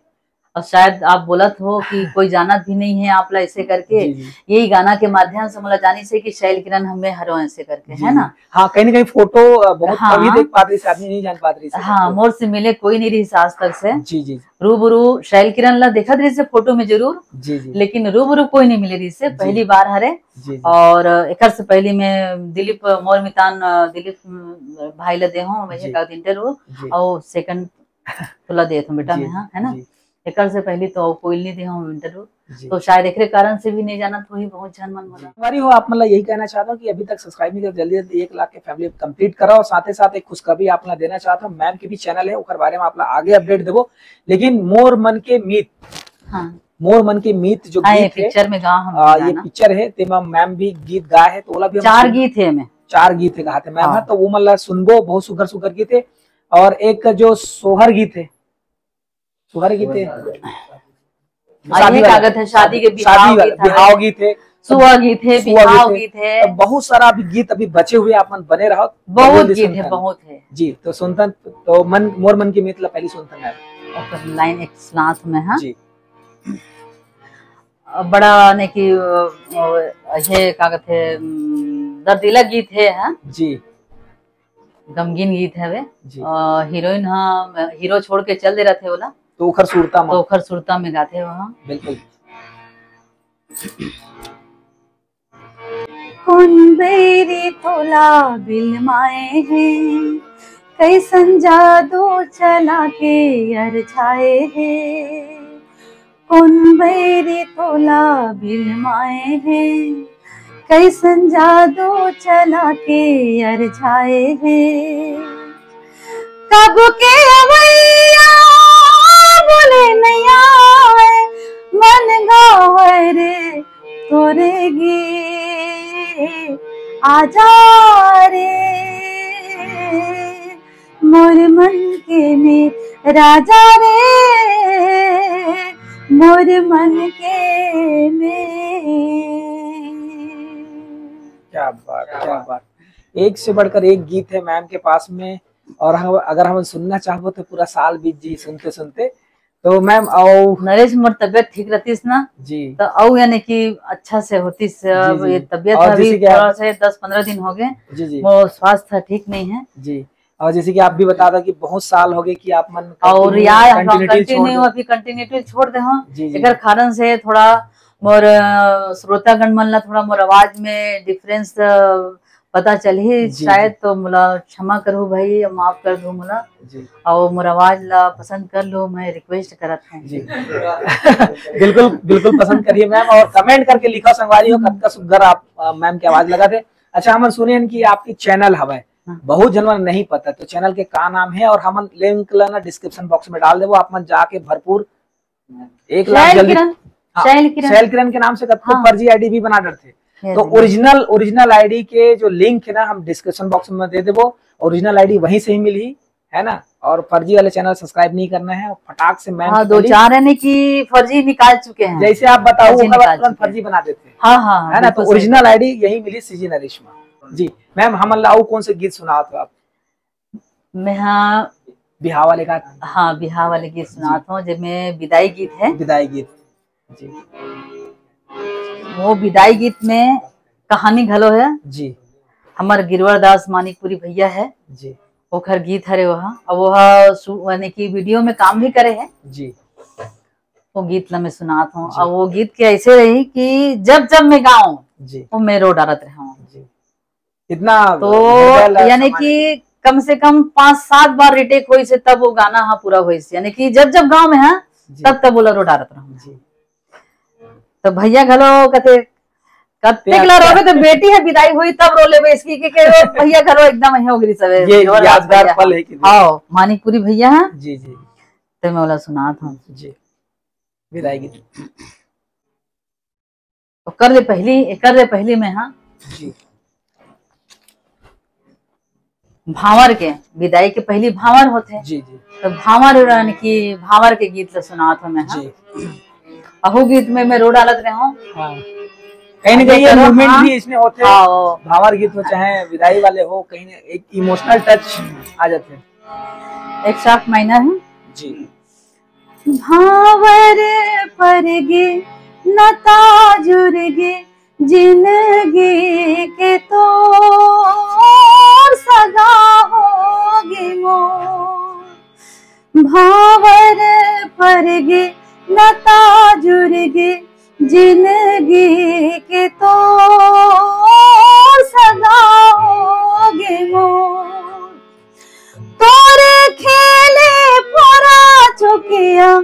और शायद आप बोलत हो कि कोई जानत भी नहीं है आप ला ऐसे करके। जी, जी। यही गाना के माध्यम से मोला जानिस हे कि शैल किरण हमें हरो ऐसे करके, जी, है ना? जी। हाँ, कहीं ना कहीं फोटो, अ, बहुत हाँ। कम ही देख पात रहिस, आदमी नहीं जान पात रहिस हाँ, फोटो। मोर से मिले कोई नहीं रहिस आज तक से। जी, जी। रूबरू शैल किरण ला देखत रहिस हे फोटो में जरूर, जी, जी। लेकिन रूबरू कोई नहीं मिले रहिस हे, जी। पहली बार हरे। जी, जी। और एकर से पहली मैं दिलीप, मोर मितान, अ, दिलीप, अ, भाई ला दे हूँ, मैं जी। एक आध इंटरव्यू, जी। और सेकंड तोला देत हूँ बेटा जी, मैं, हाँ, है ना? जी। एकर से पहली तो कोई नहीं दे हूँ इंटरव्यू, जी। तो शायद एकरे कारण से भी नहीं जानत होही बहुत झन मन मोला। संगवारी हो, आप मन ला यही कहना चाहता हूँ कि अभी तक सब्सक्राइब नहीं किया, जल्दी जल्दी एक लाख के फैमिली कंप्लीट करो। और साथ ही साथ एक खुशखबरी आप ला देना चाहता हूँ, मैम के भी चैनल है, ओकर बारे में आप ला आगे अपडेट देबो, लेकिन मोर मन के मीत, हाँ। मोर मन के मीत जो हाँ, ये गीत है, पिक्चर में गाँव हम आ, ये गाना। पिक्चर है, तेमा मैम भी गीत गाए है, तो ओला भी हम चार सुन- गीत है एमे। चार गीत हे कहाथे मैम, हाँ। तो वो मन ला सुनबो, बहुत सुघर सुघर गीत हे। और एक जो सोहर गीत हे, सोहर गीत हे, हाँ, शादी ये वाला। कागज है, शादी के शादी बिहाव वाला, गीत है, बिहाव गीत हे, सुआ गीत है, सुआ बिहाव गीत है। गीत है। तो बहुत सारा अभी गीत अभी बचे हुए, आप मन बने रहो, बहुत जल्दी गीत है, सुनथन। बहुत है। जी, तो सुनथन, तो मन, मोर मन के मीत ला पहली सुनथन मैम। ओकर लाइन एक सुनात हँव मैं, हाँ। जी। अ, बड़ा ने कि, अ, अ, ये का कथे, उम, दर्दीला गीत हे, हाँ? जी। गमगीन गीत हवे। जी। अ, हीरोइन ह, हीरो छोड़ के चल दे रथे ओला। तो ओखर सुरता म। तो ओखर सुरता में गाथे वहाँ। बिल्कुल। कोन बैरी तोला बिलमाए हे, कैसन जादू चला के अरझाए हे। कोन बैरी तोला बिलमाए हे, कैसन जादू चला के अरझाए हे। कब के अवैया बोले नइ आवय, मन गावय रे तोरे गीत, आजा रे मोर मन के में राजा रे, मोर मन के में। क्या बात, क्या बात। एक से बढ़कर एक गीत है मैम के पास में, और हम, अगर हम सुनना चाहबो तो पूरा साल बीत जी सुनते सुनते। तो मैम, आओ। नरेश, मोर तबियत ठीक रहतीस ना, जी। तो अउ यानी कि अच्छा से होतीस। जी, अब जी। ये तबियत और अभी जैसे कि आप थोड़ा से दस पंद्रह दिन हो गए, जी, जी। वो स्वास्थ्य ठीक नहीं है। जी। और जैसे कि आप भी बता दो कि बहुत साल हो गए कि आप मन और continuity यार, हम continuity छोड़ continue दे। अभी continuity छोड़ दे हँव। जी, जी। एकर कारण से थोड़ा मोर, अ, श्रोतागण मन ला थोड़ा मोर आवाज में difference, अ, पता चलही जी, शायद, जी। तो मोला क्षमा करहू भाई, माफ कर दो मोला। जी। और मोर आवाज ला पसंद कर लो, मैं request करत हँव। जी। बिल्कुल, बिल्कुल पसंद करिए मैम, और comment करके लिखो संगवारी हो, कतका सुग्घर आप, अ, मैम के आवाज लगथे। अच्छा, हमन सुने हन कि आपके channel हवय, हाँ। बहुत झन मन नहीं पता, तो channel के का नाम है? और हमन link ला ना description box में डाल देबो, आप मन जाके भरपूर एक लाख शैल जल्दी। किरण, हाँ, शैल किरण। शैल किरण के नाम से कतको हाँ। फर्जी ID भी बना डरथे। हे तो भगवान। Original, original ID के जो link है ना, हम description box में दे देबो। Original ID वहीं से ही मिलही, है ना? और फर्जी वाले channel subscribe नहीं करना है, फटाक से मैम हाँ, के दो खाली चार है ना कि फर्जी निकाल चुके हैं। जैसे आप बताओ, फर्जी ओकर बाद निकाल तुरंत चुके हैं। फर्जी बना देथे। हाँ, हाँ, हाँ, है ना? तो बिल्कुल सही original बात। ID यही मिली, CG नरेश में। जी, मैम, हमन ला अउ कौन से गीत सुनात हो आप? मैं हाँ बिहाव वाले का? हाँ, बिहाव वाले गीत जी। सुनात हँव, जेमे बिदाई गीत है। बिदाई गीत। जी। वो बिदाई गीत में कहानी घलो है। जी। हमर गिरवर दास मानिकपुरी भैया है। जी। ओखर गीत हरे वह। अब वह सु-, यानी कि video में काम भी करे है। जी। वो गीत ला मैं सुनात हँव। जी। अब वो गीत के ऐसे रही कि जब जब मैं गाऊं, जी। वो मैं रो डारत रहूं। जी। इतना तो हृदय ला यानी सम्मान कि कम से कम पांच सात बार retake होइस हे, तब वो गाना ह पूरा होइस हे। यानी कि जब जब गाँव में ह, जी। तब तब ओला रो डारत रहूं। जी। तो भैया घलो कथे, "कतेक ला रोबे, तो बेटी ह बिदाई होही तब रो लेबे इसकी," के, के वो भैया घलो एकदम हे ओगरी सबे, ये यादगार पल है कि नहीं? हाँ, मानिकपुरी भैया ह। जी, जी। तो मैं ओला सुनात हूँ। जी। बिदाई गीत। ओकर ले पहली, एकर ले पहली में, हाँ। जी। भांवर के, बिदाई के पहली भांवर होथे। जी, जी। तो भांवर, यानी कि भांवर के गीत ल सुनात हूँ मैं, हाँ। जी। अहू गीत में मैं रो डालत रहे हूँ। हाँ। कहीं ना कहीं ये movement भी इसमें होथे। हाँ। भांवर गीत हो चाहे बिदाई वाले हो, कहीं ना एक emotional touch आ जाथे। एक sharp minor है। जी। भांवर परगे नता जुरगे, जिनगी के तोर सगा होगे मोर। भांवर परगे नता जुरगे, जिनगी के तोर सगा होगे मोर। तोरे खेले फोरा चुकिया,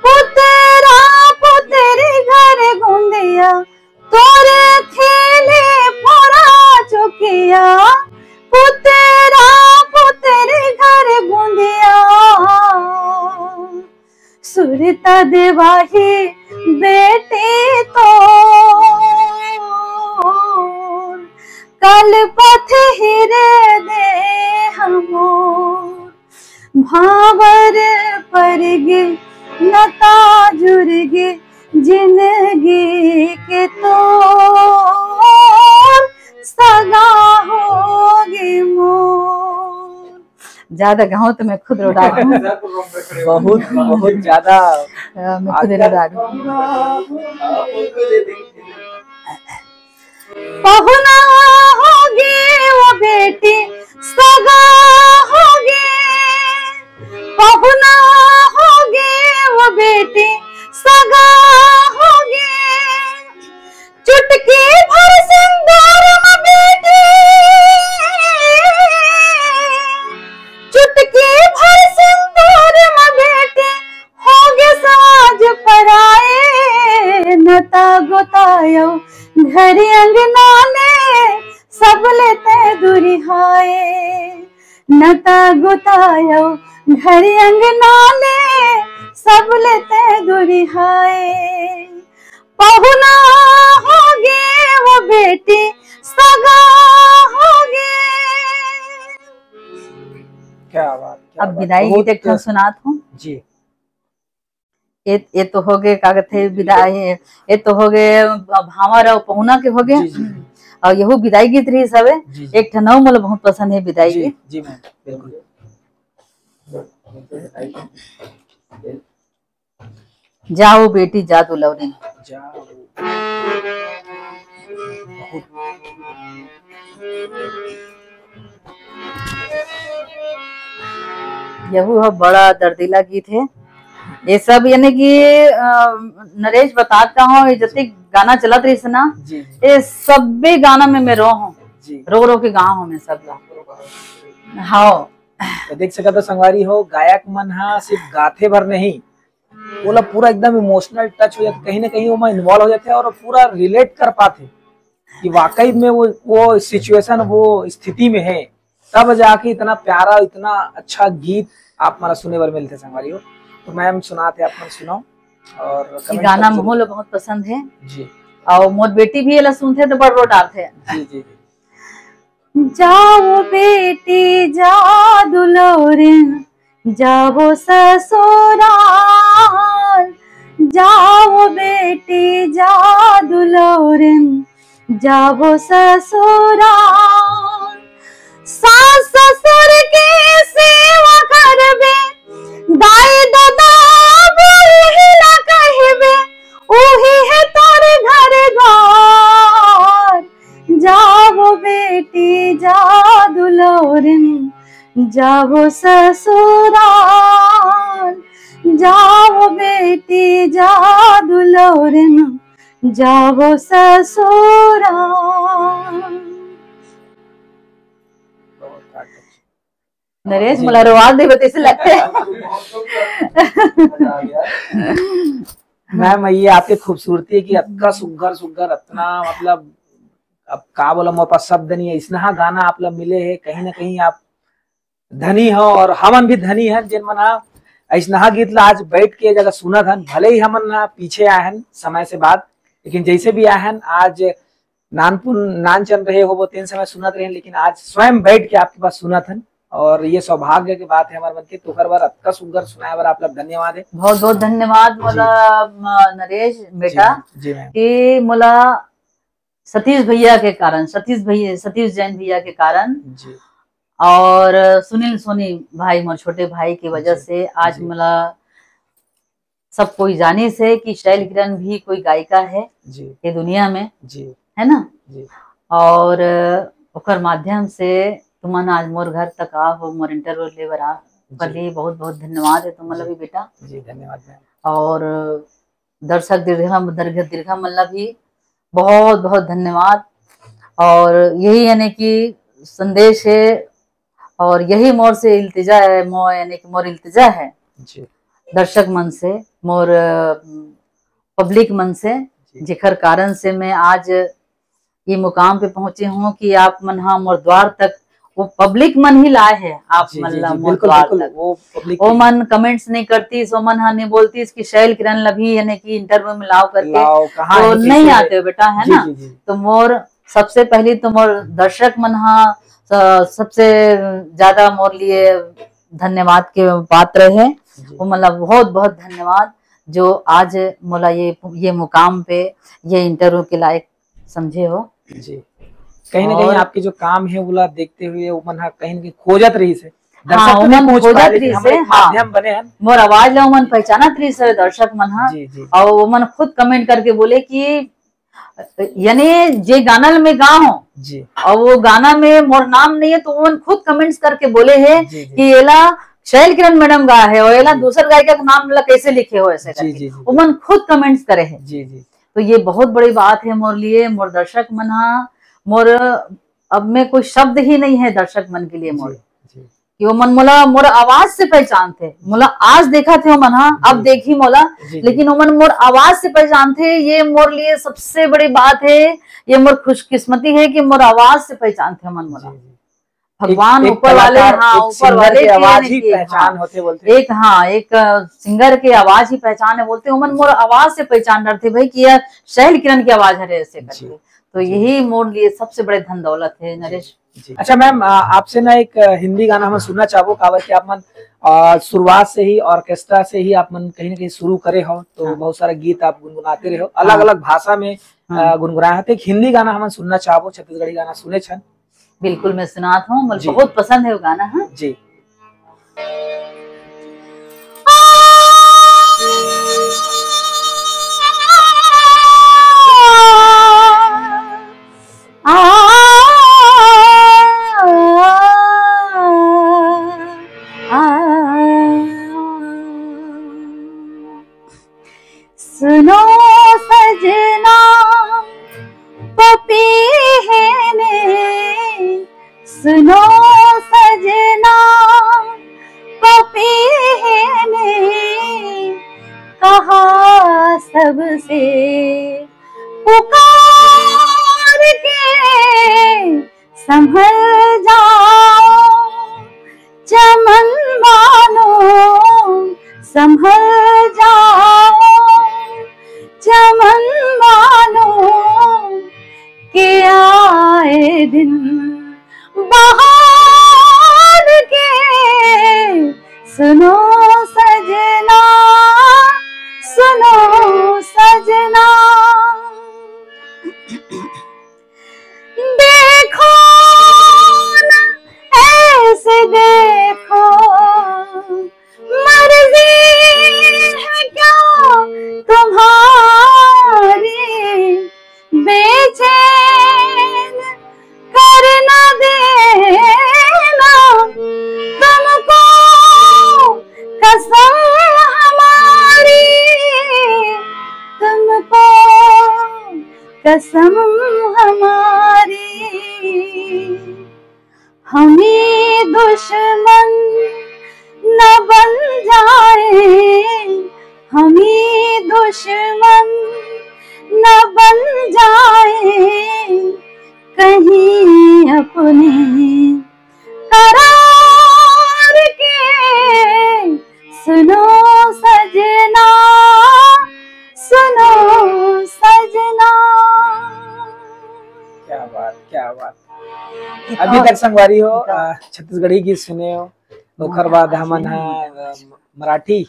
पुतरा पुतरी घर गुंदिया। तोरे खेले फोरा चुकिया, पुतरा पुतरी घर गुंदिया। सुरता देवाही बेटी तोर, कल पथ ही भांवर परगे, नता जुरगे, जिनगी के तोर सगा होगे मोर। ज्यादा गाऊं तो मैं खुद रो डालूं। बहुत, बहुत ज्यादा। अ, मैं खुद रो डालूं। पहुना होगे वो बेटी, सगा होगे। पहुना होगे वो बेटी, सगा होगे। चुटकी भर सिंदूर म बेटी, चुटकी भर सिंदूर म बेटी, होगे साँझ पराए। नता गोतायो घर अंगना ले, सबले ते दुरिहाए। नता गोतायो घर अंगना ले, सबले ते दुरिहाए। पहुना होगे वो बेटी, सगा होगे। क्या बात, क्या अब बात। विदाई बहुत गीत एक ठन सुनात हूँ। जी। ए, ए तो होगे, का कथे, विदाई, ए तो होगे भांवर अउ पहुना के होगे। जी, जी। अउ यहू विदाई गीत रहिस हवे। जी, जी। एक ठन अउ मोला बहुत पसंद हे विदाई जी, गीत। जी मैम, बिल्कुल। जाओ बेटी, जा दुलौरी। जाओ। बहुत। यहू ह बड़ा दर्दीला गीत हे। ये सब यानी कि, अ, नरेश बतात का हूँ, ये जतिक गाना चलत रहिस ना, जी। ये सब्बे गाना में मैं रो हूँ। जी। रो रो के गा हूँ मैं सब ला। हाँ। तो देख सकत हो संगवारी हो, गायक मन हा सिर्फ गाथे भर नहीं, ओला पूरा एकदम emotional touch हो जाथे, कहीं ना कहीं ओमा involve हो जाथे और पूरा relate कर पाथे कि वाकई में वो, वो situation, वो स्थिति में है, तब जाके इतना प्यारा, इतना अच्छा गीत आप मन ला सुने बर मिलथे संगवारी हो। तो मैम सुनाथे, आप मन सुनाओ। और ये comment गाना section मोला बहुत पसंद है। जी। और मोर बेटी भी एला सुनथे तो बड़ रो डालथे। जी, जी, जी। जाओ बेटी जा दुलौरिन, जाओ ससुराल। जाओ बेटी जा दुलौरिन, जाओ ससुराल। सास ससुर के सेवा करबे, दाई ददा बहिनी ला कहबे, उही हे तोर घर द्वार। जाओ बेटी जा दुलौरिन, जाओ ससुराल। जाओ बेटी जा दुलौरिन, जाओ ससुराल। नरेश, जी। मोला रोवा देबे तइसे लगथे। मैम, ये आपके खूबसूरती है कि अतना सुग्घर सुग्घर, अतना मतलब, अब का बोला, मोर पास शब्द नहीं है। इसनहा गाना आप ला मिले है, कहीं ना कहीं आप धनी हो और हमन भी धनी हन, जेन मन हा अइसनहा गीत ला आज बैठ के जगह सुनत हन। भले ही हमन हा पीछे आए हन समय से बाद, लेकिन जैसे भी आए हन, आज नानपुन नानचन रहे होबो, तेन समय सुनत रहे, लेकिन आज स्वयं बैठ के आपके पास सुनत हन, और ये सौभाग्य के बात है हमारे मन के। तो ओकर बर अतका सुग्घर सुनाए बर आप ला धन्यवाद है। बहुत बहुत धन्यवाद जी। मोला, म, नरेश जी बेटा, मैम, जी मैम। कि मोला सतीश भैया के कारण, सतीश भैया, सतीश जैन भैया के कारण जी। और सुनील सोनी भाई, मोर छोटे भाई की वजह जी। से आज जी। मोला सब कोई जानिस हे कि शैल किरण भी कोई गायिका है जी। ये दुनिया में, जी। है ना? जी। और ओकर माध्यम से तुमन आज मोर घर तक आ हो, मोर interview ले बर आ, ओकर जी। लिए बहुत बहुत धन्यवाद है तुमन ला जी। भी बेटा। जी, धन्यवाद मैम। और दर्शक दीर्घा, दीर्घा, दीर्घा मन ला भी बहुत बहुत धन्यवाद। और यही यानी कि संदेश है, और यही मोर से इल्तिजा है, मोर यानी कि मोर इल्तिजा है जी। दर्शक मन से, मोर, अ, public मन से, जी। जेकर कारण से मैं आज ये मुकाम पे पहुंचे हूँ कि आप मन हा मोर द्वार तक, वो public मन ही लाए है आप जी, मन जी, ला जी, मोर बिल्कुल, द्वार बिल्कुल, तक। वो public वो ही। मन comments नहीं करतीस, वो मन हा नहीं बोलतीस कि शैल किरण ला भी यानी कि interview में लाओ करके, लाओ, कहाँ तो है, नहीं कैसे है? आते हो बेटा, है जी, ना? जी, जी। तो मोर सबसे पहली तो मोर दर्शक मन हा, अ, सबसे ज्यादा मोर लिए धन्यवाद के पात्र हे। जी। वो मतलब बहुत बहुत धन्यवाद जो आज मोला ये, ये मुकाम पे, ये इंटरव्यू के लायक समझे हो। जी। कहीं ना कहीं और आपके जो काम है, ओला देखते हुए ओमन ह कहीं ना कहीं खोजत रहिस हे। हाँ, दर्शक तो नहीं ओमन पहुंच खोजत पाए, लेकिन रहिस हमर हे, एक हाँ। माध्यम बने हन। मोर आवाज ला ओमन पहचानत रहिस हे, दर्शक मन ह। जी, जी। और ओमन खुद कमेंट करके बोले कि यानी जे गाना ल मैं गा हूँ जी। और वो गाना में मोर नाम नहीं है, तो ओमन खुद कमेंट्स करके बोले हे जी, जी। कि एला शैल किरण मैडम गा है और एला जी। दूसर गायिका के नाम ला कैसे लिखे हो ऐसे जी, करके। जी, जी, जी। ओमन खुद कमेंट्स करे हे। जी, जी। तो ये बहुत बड़ी बात है मोर लिए, मोर दर्शक मन हा, मोर, अब मैं कोई शब्द ही नहीं है दर्शक मन के लिए मोर। जी, जी। कि ओमन मोला मोर आवाज से पहचानथे, मोला आज देखत हे ओमन हा, अब जी। देखही मोला, जी, जी। लेकिन ओमन मोर आवाज से पहचानथे, ये मोर लिए सबसे बड़ी बात है, ये मोर खुशकिस्मती है कि मोर आवाज से पहचानथे ओमन मोला। जी, जी। भगवान एक, एक ऊपर वाले, कलाकार, हाँ, एक ऊपर सिंगर वाले के के आवाज ने ही किए, पहचान हाँ। होथे बोलथे। एक, हाँ, एक, अ, सिंगर के आवाज ही पहचान है बोलथे, ओमन मोर आवाज से पहचान डरथे भाई कि ये शैल किरण की आवाज हरे ऐसे जी। करके। तो जी। यही मोर लिए सबसे बड़े धन दौलत है, जी, नरेश। जी। अच्छा मैम, अ, आपसे ना एक, अ, हिंदी गाना हम सुनना चाहबो, काबर कि आप मन, अ, शुरुआत से ही ऑर्केस्ट्रा से ही आप मन कहीं ना कहीं शुरू करे हो, तो हाँ। बहुत सारा गीत आप गुनगुनाते रहे हो, हाँ। अलग-अलग भाषा में, हाँ। अ, गुनगुनाए हो। तो एक हिंदी गाना हम सुनना चाहबो, छत्तीसगढ़ी गाना सुने छन। बिल्कुल, मैं सुनात हूँ, मोला जी। बहुत पसंद है वो गाना, हाँ। जी। सुनो सजना, पपीहे ने, सुनो सजना, पपीहे ने कहा सबसे पुकार के, संभल जाओ चमन मानो, संभल जाओ चमन मानो, के आए दिन बहार के। सुनो सजना, सुनो सजना, देखो ना ऐसे देखो, मर्जी है क्या तुम्हारी, बेचैन कर न देना तुमको, कसम हमारी, तुमको कसम हमारी। हम ही दुश्मन न बन जाए, हम ही दुश्मन न बन जाए, कहीं अपने करार के। सुनो सजना, सुनो सजना। क्या बात, क्या बात। अभी तक संगवारी हो, अ, छत्तीसगढ़ी गीत सुने हो, ओकर बाद हमन ह, अ, मराठी,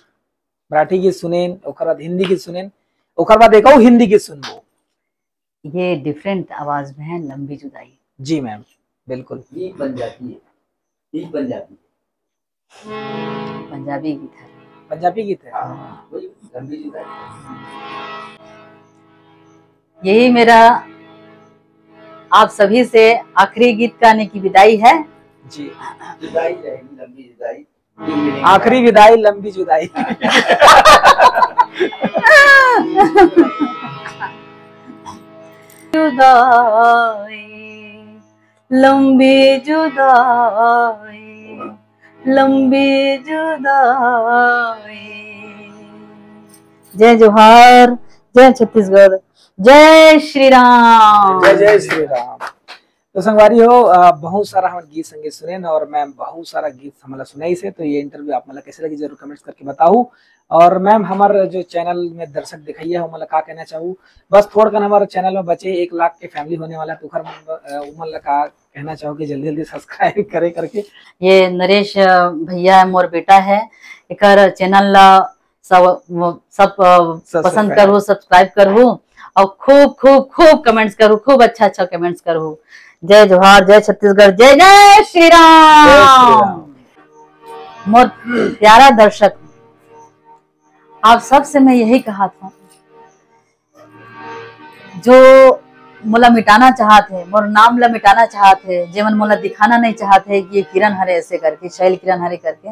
मराठी गीत सुनेन, ओकर बाद हिंदी गीत सुनेन, ओकर बाद एक अउ हिंदी गीत सुनबो। ये डिफरेंट आवाज में है, लंबी जुदाई। जी मैम, बिल्कुल। ये पंजाबी है, ये पंजाबी। पंजाबी गीत है। पंजाबी गीत है। हाँ, वही लंबी जुदाई। यही मेरा आप सभी से आखिरी गीत गाने की विदाई है। जी। जुदाई रहेगी, लंबी जुदाई। आखिरी विदाई, लंबी जुदाई। जुदाई, लंबी जुदाई, लंबी जुदाई। जय जोहार, जय छत्तीसगढ़, जय श्री राम। जय जय श्री राम। तो संगवारी हो, अ, बहुत सारा हमर गीत संगीत सुनेन और मैम बहुत सारा गीत हमला सुनाइस हे। तो ये इंटरव्यू आप मन ला कैसे लगी, जरूर कमेंट्स करके बताओ। और मैम, हमर जो चैनल में दर्शक देखइया हे, ओमन ला का कहना चाहू? बस थोड़कन हमर चैनल में बचे एक लाख के फैमिली होने वाला हे, तो ओखर मन, अ, ओमन ला का कहना चाहो कि जल्दी जल्दी सब्सक्राइब करे करके? ये नरेश, अ, भैया है, मोर बेटा है, एकर चैनल ला सब, वो सब, अ, subscribe। पसंद करहू, सब्सक्राइब करहू और खूब खूब खूब कमेंट्स करहू, खूब अच्छा अच्छा कमेंट्स करहू। जय जोहार, जय छत्तीसगढ़, जय जय श्री राम। जय श्री राम। मोर प्यारा दर्शक, आप सबसे मैं यही कहत हूँ, जो मोला मिटाना चाहत हे, मोर नाम ला मिटाना चाहत हे, जेमन मोला दिखाना नहीं चाहत हे कि ये किरण हरे ऐसे करके, शैल किरण हरे करके,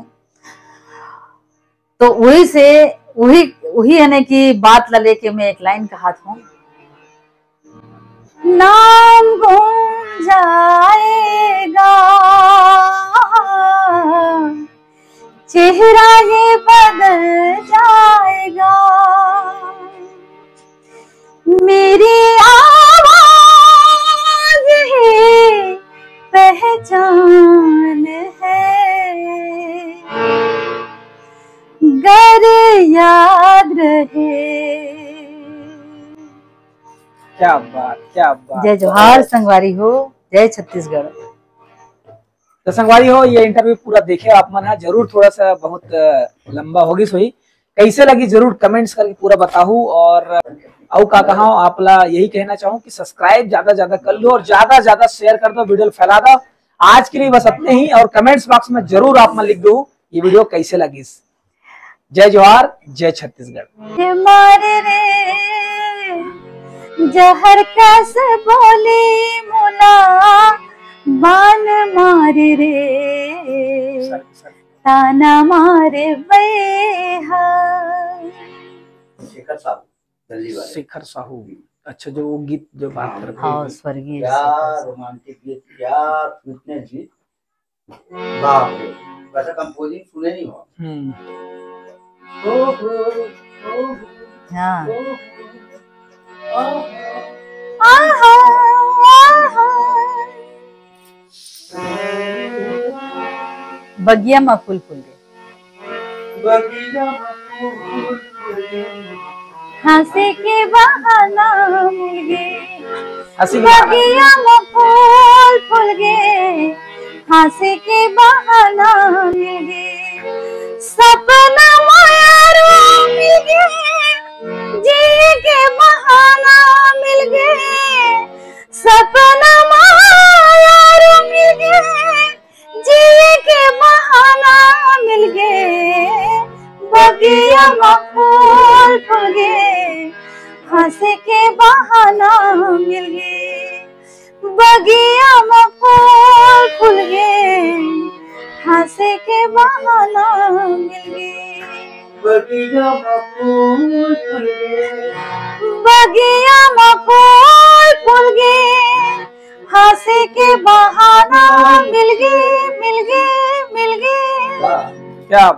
तो वही से, वही, वही यानी कि बात ला लेके मैं एक लाइन कहत हूँ। नाम गुम जाएगा, चेहरा ये बदल जाएगा, मेरी आवाज ही पहचान है, गर याद रहे। क्या बात, क्या बात। जय जोहार संगवारी हो, जय छत्तीसगढ़। तो संगवारी हो, ये इंटरव्यू पूरा देखे आप मन ह, जरूर थोड़ा सा बहुत, अ, लंबा होगिस होही। कैसे लगी जरूर कमेंट्स करके पूरा बताहू। और अउ का कहा, आप ला यही कहना चाहूँ कि सब्सक्राइब ज्यादा ज्यादा कर लो और ज्यादा ज्यादा शेयर कर दो, वीडियो फैला दो। आज के लिए बस इतने ही और कमेंट्स बॉक्स में जरूर आप मन लिख दो ये वीडियो कैसे लगिस। जय जोहार, जय छत्तीसगढ़। मारे रे जहर कस बोली मोला बान मारे रे, ताना मारे बैहा। शेखर साहू, दिल्ली वाले। शेखर साहू, अच्छा, जो वो गीत जो बात करते हाँ, हैं। स्वर्गीय क्या शेखर साहू। रोमांटिक गीत, क्या स्वीटनेस गीत, बाप रे, वैसा कंपोजिंग सुने नहीं हो। हम्म। ओ हो, ओ हो, हाँ। ओ हो, ओ हो। आहा, आहा। बगिया मा फूल फूल गे। बगिया मा फूल फूल गे। हंसे के बहाना मिल गे। हंसी के बहाना। बगिया मा फूल फूल गे। हंसे के बहाना मिल गे। सपना मा यारो मिल गे। जिए के बहाना मिल गे। सपना मा यारो मिल गे। जिए के बहाना मिल गे। बगिया मा फूल फूल गे। हंसे के बहाना मिल गे। बगिया मा फूल फूल गे। हंसे के बहाना मिल गे। बगिया मा फूल फूल गे। बगिया